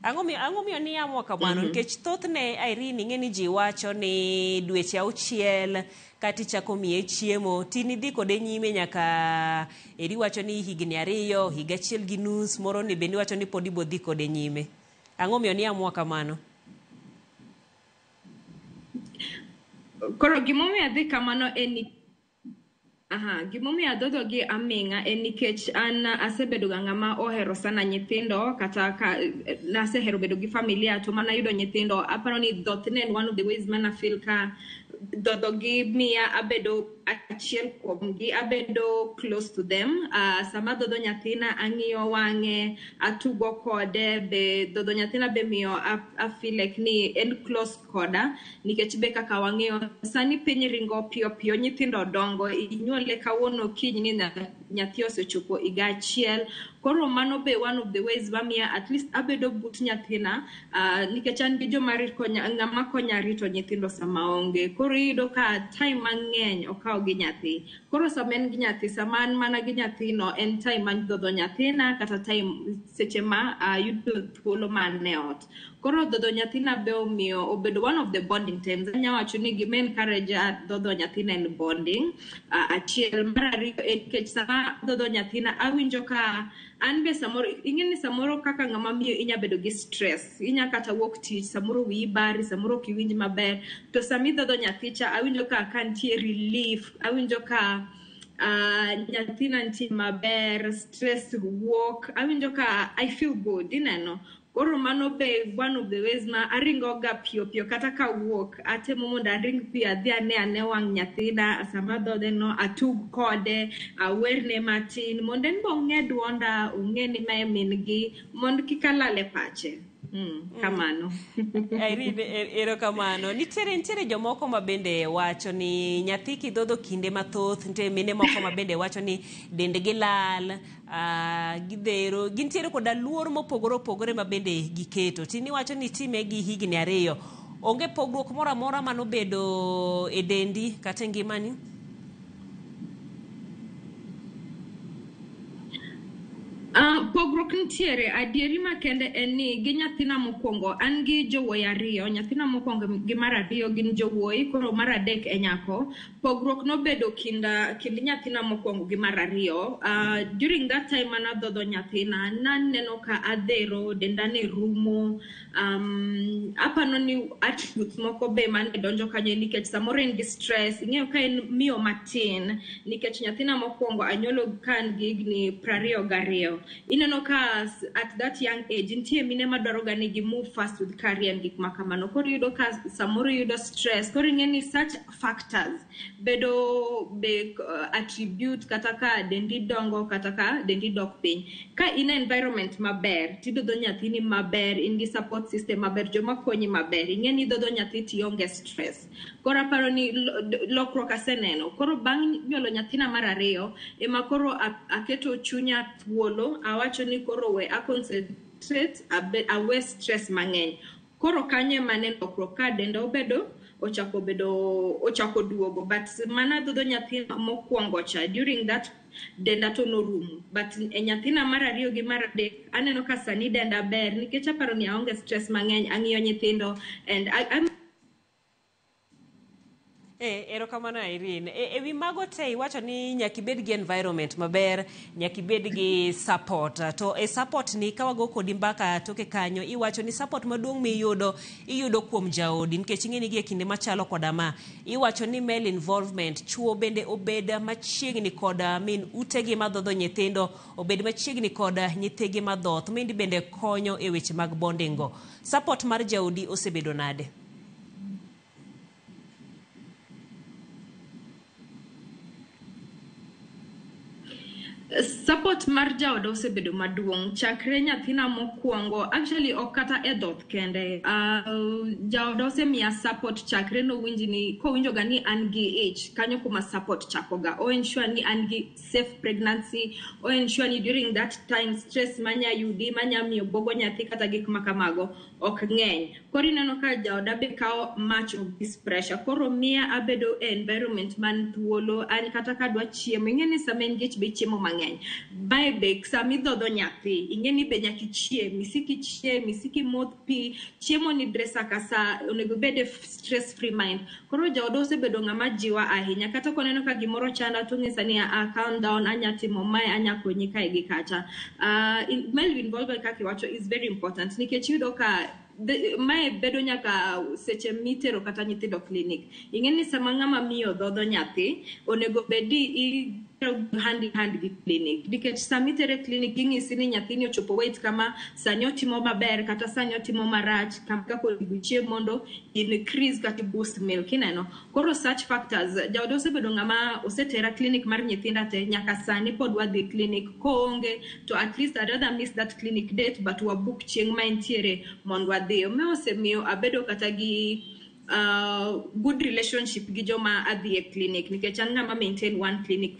Ang'o miyo ni amua kamano? Nikech thothne Irene ing'e ni ji wacho ni dweche 6 kata ichako miye chiemo tinidhi kode nyime nyaka eri wacho ni higni 2, higa 1.5 moro ni bende iwacho ni pod ibodhi kode nyime. Ang'o miyo ni amua kamano? Koro gimomiyo adhi kamano en ni gimomiyo adhodho gi aming'a en nikech an asebedo ga ng'ama ohero sana nyithindo, kata ka nasehero bedo gi familia to mana yudo nyithindo aparo ni dhoth ne en one of the ways mana feel ka dhodho gi miya abedo achiel kuomgi, abedo close to them. Sama dhodho nyathina ang'iyo wang'e, atugo kode, be dhodho nyathina be miyo I feel like ni en close koda, nikech be kaka wang'eyo sani piny ringo piyo piyo, nyithindo dongo, inyuole kawuono kiny ni nyathi osechopo higa 1. Koro mano be one of the ways mamiya at least abedo but nyathina, nikech an gi joma ng'ama konya rito nyithindo sama onge. Koro iyudo ka time mang'eny okawo gi nyathi. Koro sama en gi nyathi, sama an mana gi nyathino en time ma dhodho nyathina kata time seche ma ayudo thuolo ma an e ot. Koro dhodho nyathina be omiyo obedo one of the bonding times. Anya wacho ni gima encourage dhodho nyathina en bonding. Achiel. Mar ariyo en nikech sama dhodho nyathina awinjo ka an be samoro ing'e ni samoro kaka ng'ama miyo inya bedo gi stress, inya kata wuok tich, samoro wiyi bari, samoro ok iwinj maber, to sama idhodho nyathi cha awinjo ka nitie relief, awinjo ka nyathina nitie maber, stress wuok, awinjo ka I feel good, ineno. Koro mano be one of the ways ma aringo ga piyo piyo kata kawuok atemo mondo aring piyo adhi ane ane wang' nyathina sama dhodhe no, atug kode, awerne matin mondo en be ong'e duonda, ong'e ni mae min gi, mondo kik alal e pache. Kamano. Irene, erokamano. Nitiere jomoko ma bende wacho ni nyathi kidhodho kinde mathoth, nitie mine moko ma bende wacho ni dendgi lal, gidhero, gintiere koda luor mopogore opogore ma bende giketo. Tini wacho ni time gi higni 2. Onge pogruok moro amora manobedo e dendi kata e ngimani? Pogruok nitiere. Adieri makende en ni gi nyathina mokwongo, an gi jowuoyi 2, nyathina mokwongo gi mar 2 gin jowuoyi, koro mar 3 e nyako. Pogruok nobedo kind nyathina mokwongo gi mar 2. During that time manadhodho nyathina, naneno ka adhero, denda ne rumo. Apano ni attributes moko be mane donjo kanyo nikech samoro en gi stress, ing'eyo ka en miyo matin, nikech nyathina mokwongo anyuolo ka an gi higni 22. Ineno ka at that young age nitie mine madwaro ga ni gi move fast with career and gik makamano. Koro iyudo ka samoro iyudo stress, koro ing'e ni such factors bedo be attribute kata ka dendi dongo kata ka dendi dok piny. Ka in e environment maber, tidhodho nyathini maber, in gi support system maber, joma konyi maber, ing'e ni idhodho nyathi tionge stress. Koro aparo ni lokruok aseneno. Koro bang' nyuolo nyathina mar 2, ema koro aketo chunya thuolo, awacho ni koro we a concentrate, awe stress mang'eny. Koro kanyo ema ne lokruok ka denda obedo, ochako bedo, ochako duogo. But mana dhodho nyathi mokwongo cha, during that denda to norumo. But e nyathina mar 2 gi mar 3, aneno ka sani denda ber, nikech aparo ni aonge stress mang'eny, ang'iyo nyithindo, and I'm Erokamano Irene. E wi mago te iwacho ni nyaka ibed gi environment maber, nyaka ibed gi support. To e support ni ka wago kodi mbaka toke kanyo, iwacho ni support maduong' miyudo, iyudo kuom jaodi, nikech ing'e ni gi e kinde machalo koda ma. Iwacho ni male involvement, chuo bende obed machiegni kod min utegi madhodho nyithindo, obed machiegni kod nyithigi madhoth, maendi bende konyo e weche mag bonding go. Support mar jaodi osebedo nade? Support mar jaoda osebedo maduong' chakre nyathina mokwongo, actually ok kata e dhoth kende. Jaoda osemiya support chakre nowinj ni, kowinjo ga ni an gi ich, kanyo kuma support chakoga. O ensure ni an gi safe pregnancy, o ensure ni during that time stress manya yudi, manya miyo bogo nyathi kata gik makamago ok ng'eny. Koro ineno ka jaoda be kawo much of this pressure. Koro miya abedo e environment man thuolo, an kata ka adwa chiemo, ing'e ni sama en gi ich be ichiemo mang'eny. Mae be sama idhodho nyathi, ing'e ni be nyaka ichiem, isik ichiem, isik imodh pi, chiemo ni dre sa ka sa, onego ibed e stress free mind. Koro jaoda osebedo ng'ama jiwa ahinya, kata koneno ka gimoro chanda to ong'isa ni calm down, anya timo mae, anya konyi kae gi kacha. Male involvement kaka iwacho is very important, nikech iyudo ka mae bedo nyaka seche mitero kata nyithindo clinic. Ing'e ni sama ng'ama miyo dhodho nyathi, onego bed ni hand in hand gi clinic, nikech sama itere clinic ging'isi ni nyathini ochopo weight kama, sani otimo maber kata sani otimo marach, kama kaka onego ichiem mondo increase kata boost milk, ineno. Koro such factors, jaoda osebedo ng'ama osetera clinic mar nyithinda te, nyaka sani pod wadhi clinic, koonge to at least I'd rather miss that clinic date but wabook chieng' ma entiere mondo wadhi. Ma osemiyo abedo kata gi good relationship gi joma adhi e clinic, nikech an ng'ama maintain one clinic,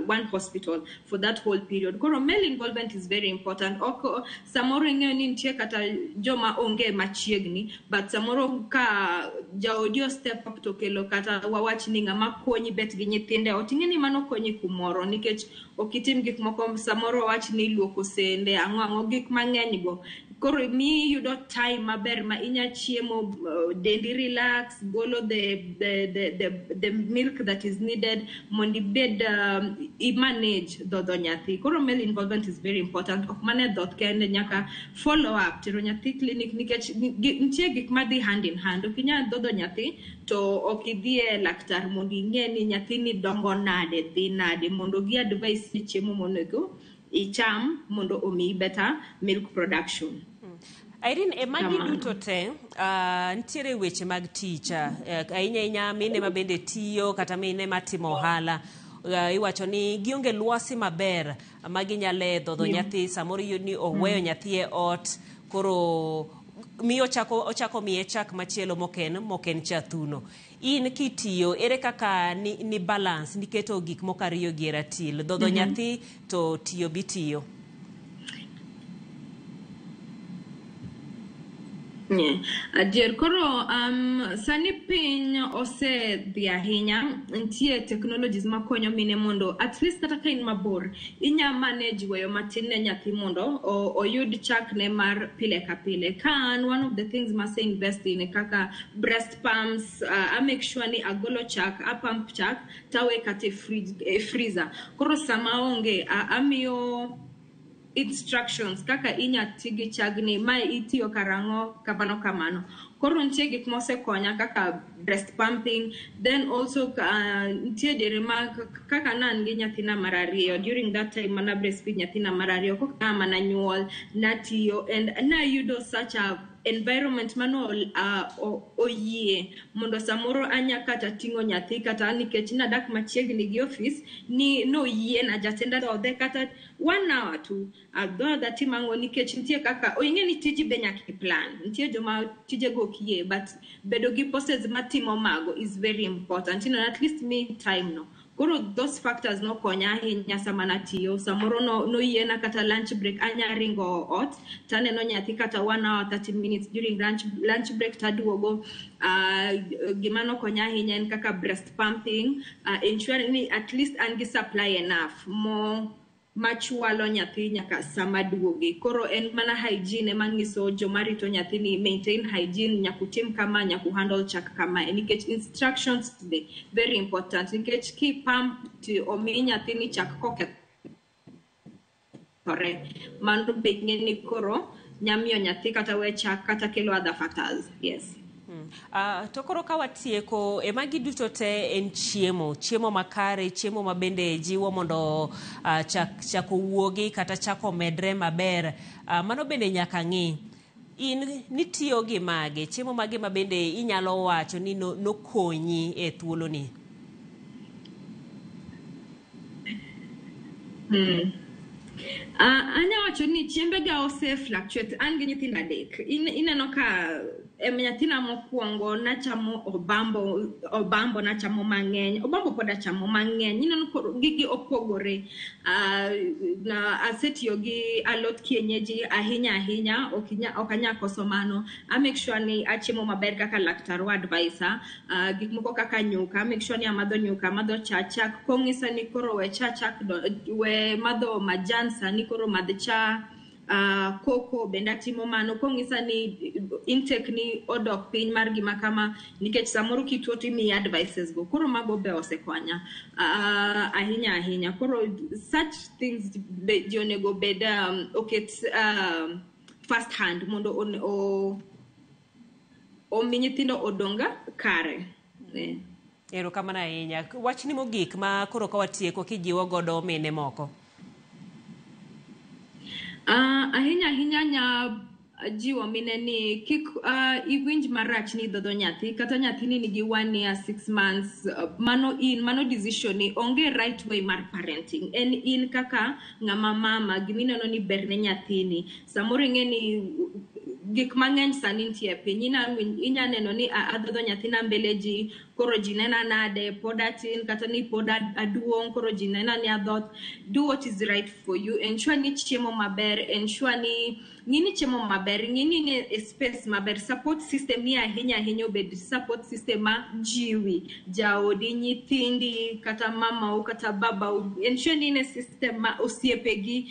one hospital for that whole period. Koro male involvement is very important. Ok samoro ing'eyo ni nitie kata joma onge machiegni, but samoro ka jaodi o step up to kelo kata wawach ni ng'ama konyi bet gi nyithinde ot, ing'e ni mano konyi kumoro, nikech ok itim gik moko, samoro wawach ni luoko sende, ang'o ang'o, gik mang'eny go. Koro miyi yudo time maber ma inya chiemo, dendi relax, golo the milk that is needed mondo ibed, i manage dhodho nyathi. Koro male involvement is very important. Ok mana e dhoth kende, nyaka follow up, tero nyathi clinic, nikech nitie gik madhi hand in hand. Ok inyal dhodho nyathi to ok idhi e laktar mondo ing'e ni nyathini dongo nade, dhi nade, mondo gi advice ni chiemo monego icham mondo omiyi better milk production. Irene, e magi Kamano. duto te, nitiere weche mag tich, ahinya ahinya mine ma bende tiyo kata mine matimo ohala. Iwacho ni gionge lwasi maber ma ginyalo dhodho nyathi, samoro iyudo ni oweyo nyathi e ot, koro miyo ochako miye chak machielo moken cha thuno. In kitiyo, ere kaka ni balance, niketo gik moko ariyo gi e ratil, dhodho nyathi to tiyo bitiyo? Yeah. Adier koro sani piny osedhi ahinya, nitie technologies makonyo mine mondo at least kata ka in mabor inya manage weyo matin ne nyathi mondo oyud chakne mar pile ka pile. Ka an, one of the things mase invest in kaka breast pumps, I make sure ni agolo chak, a pump chak tawe kata e fridge, e freezer. Koro sama onge, amiyo instructions kaka inya ti gi chagni, mae itiyo karang'o, kamano kamano. Koro nitie gik mosekonya kaka breast pumping, then also nitie diere ma kaka ne an gi nyathina mar ariyo, during that time mana breastfeed nyathina mar ariyo, koka mana nyuol, natiyo and nayudo such a environment mano oyie mondo samoro anya kata ting'o nyathi, kata nikech nadak machiegni gi office ni noyiena jatenda dhodhe kata 1 hour to adhodha timang'o, nikech nitie kaka ing'e ni tiji be nyaka i plan, nitie joma tijego ok yie, but bedo gi bosses matimo mago is very important, you know, at least me time no. Koro those factors nokonya ahinya sama natiyo, samoro noyiena kata lunch break anya ringo ot taneno nyathi kata 1 hour 30 minutes during lunch break taduogo. Gima nokonya ahinya en kaka breast pumping, ensuring ni at least an gi supply enough mo machwalo nyathi nyaka sama duogi. Koro en mana hygiene ema nyiso joma rito nyathi ni maintain hygiene, nyaka utim kama, nyaka handle chak kama, nikech instructions be very important, nikech ki pump to omi nyathi ni chak kokethore, mano be ing'e ni koro nyamiyo nyathi kata we chak kata kelo other factors. Yes. To koro ka watieko, e magi duto te en chiemo, chiemo makare, chiemo ma bende jiwo mondo chak owuogi kata chak omedre maber. Mano bende nyaka ng'i. In nitiyo gi mage, chiemo mage ma bende inyalo wacho ni nokonyi e thuoloni? Anya wacho ni chiembega ose fluctuate. An gi nyithindo adek. Ineno ka nyathina mokwongo nachamo obambo nachamo mang'eny, obambo pod achamo mang'eny. Ineno koro gigi opogore. Na asetiyo gi alot kienyeji ahinya ahinya, ok anya koso mano. I make sure ni achiemo maber kaka laktar wa advisor. Gik moko kaka nyuka, I make sure ni amadho nyuka, amadho cha chak. Kong'isa ni koro we cha chak, we madho majan sani, koro madh cha. Koko bende atimo mano. Kong'isa ni intake ni odok piny mar gima kama, nikech samoro kituo to imiyi advices go. Koro mago be osekonya ahinya ahinya. Koro such things be ji onego bed oket first hand mondo omi nyithindo odong kare. Erokamano ahinya. Wachni mogik ma koro ka watieko kijiwo godo mine moko. Ahinya ahinya nya jiwo mine ni kik iwinj marach ni dhodho nyathi, kata nyathini nigi 1 year 6 months, mano in, mano decision ni onge right way mar parenting. En in kaka ng'ama mama, gimineno ni ber ne nyathini. Samoro ing'e ni gik mang'eny sani nitie e piny, inya neno ni adhodho nyathina mbele ji, koro ji nena nade, pod atin, kata ni pod aduong', koro ji nena ni adhoth. Do what is right for you. Ensure ni chiemo maber, ensure ni ng'i ni chiemo maber, ng'i ni in e space maber. Support system ni ahinya ahinya obed support system ma jiwi, jaodi, nyithindi, kata mamau, kata babau. Ensure ni in e system ma osiepegi,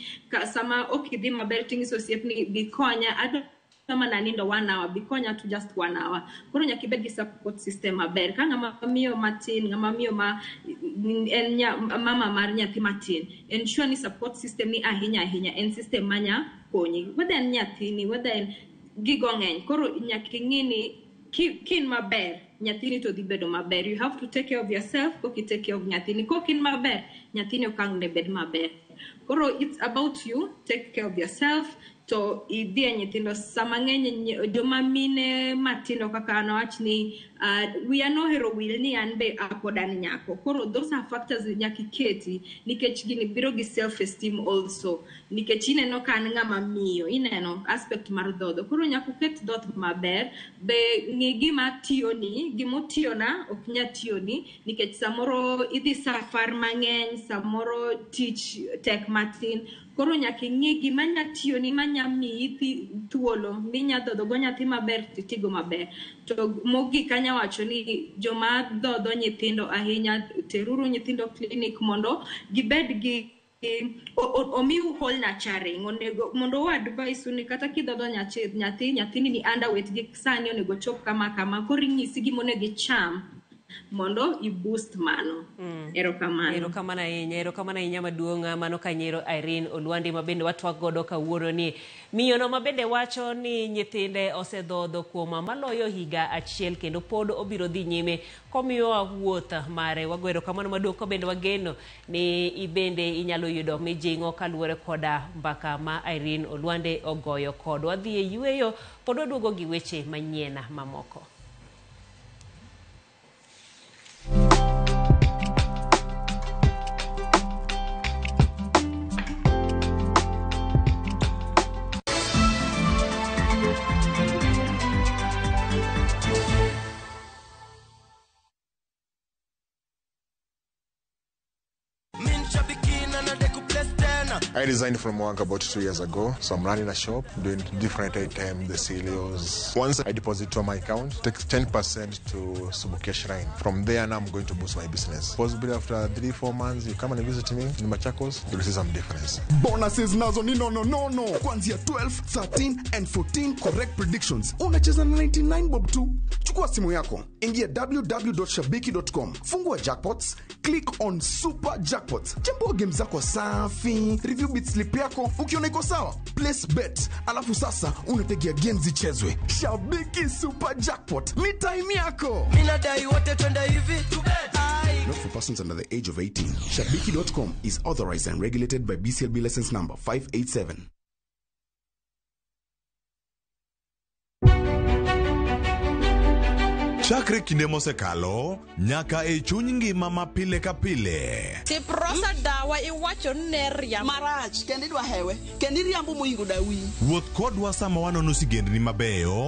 sama ok idhi maber ting'iso osiepni bi konya, adwa mana nindo 1 hour, bi konya to just 1 hour. Koro nyaka ibed gi support system maber. Ka ng'ama miyo matin, ng'ama miyo ma en mama mar nyathi matin, ensure ni support system ni ahinya ahinya en system manya konyi. Whether en nyathini, whether en gigo ng'eny. Koro nyaka ing'i ni kin maber, nyathini to dhi bedo maber. You have to take care of yourself, koki take care of nyathini. Kok in maber, nyathini ok ang' ne bed maber. Koro it's about you, take care of yourself, To idhi e nyithindo sama ng'eny joma mine matindo kaka an awach ni wiya nohero wil ni an be pod an nyako. Koro those are factors nyaka iketi nikech gini biro gi self esteem also, nikech ineno ka an ng'ama miyo, ineno aspect mar dhodho. Koro nyaka uket dhoth maber, be ng'i gima tiyoni, gimotiyona ok nya tiyoni, nikech samoro idhi safar mang'eny, samoro tich tek matin. Koro nyaka ing'i gima nya tiyoni, ma nya miyi thuolo minya dhodho go nyathi maber, titigo maber. To mogik anya wacho ni joma dhodho nyithindo ahinya, teruru nyithindo clinic mondo gibed gi omiu whole nurturing. Onego mondo o advise ni kata kidhodho nyathi, nyathini ni underweight gi sani onego chop kama kama, koro inyisi gima onego icham mondo i boost mano. Erokamano. Erokamano ahinya, erokamano ahinya maduong' mano kanyero Irene Olwande ma bende watwak godo kawuono ni. Miyono ma bende wacho ni nyithinde osedhodho kuom maloyo higa achiel kendo pod obiro dhi nyime komiyowa wuoth mare. Wago erokamano maduong' ko bende wageno ni ibende inyalo yudo mijing'o kaluwore koda mbaka ma Irene Olwande ogoyo kodwa. Wadhi e yweyo pod waduogo gi weche manyien mamoko. I resigned from work about 2 years ago, so I'm running a shop, doing different items, the cereals. Once I deposit to my account, takes 10% to Subukia Shrine. From there, now I'm going to boost my business. Possibly after 3-4 months, you come and visit me in Machakos, you'll see some difference. Bonuses nazo ni no no no no. Kuanzia 12, 13 and 14 correct predictions. Unacheza na 99 bob tu. Chukua simu yako, ingia www.shabiki.com, fungua jackpots, click on super jackpots, chambua game zako safi, review bit slip yako, ukiona iko sawa, place bet, alafu sasa unategea game zichezwe. Shabiki Super Jackpot ni time yako. Mina dai wote twende hivi. Not for persons under the age of 18. Shabiki.com is authorized and regulated by BCLB license number 587. Chakre kinde mosekalo nyaka e chuny ngima ma pile ka pile. Tiprosa dawa iwacho ni ne riambo. Marach, kendo idwa hewe, kendo iriambo moingo dawi. Wuoth kodwa sama wanono sigendni mabeyo.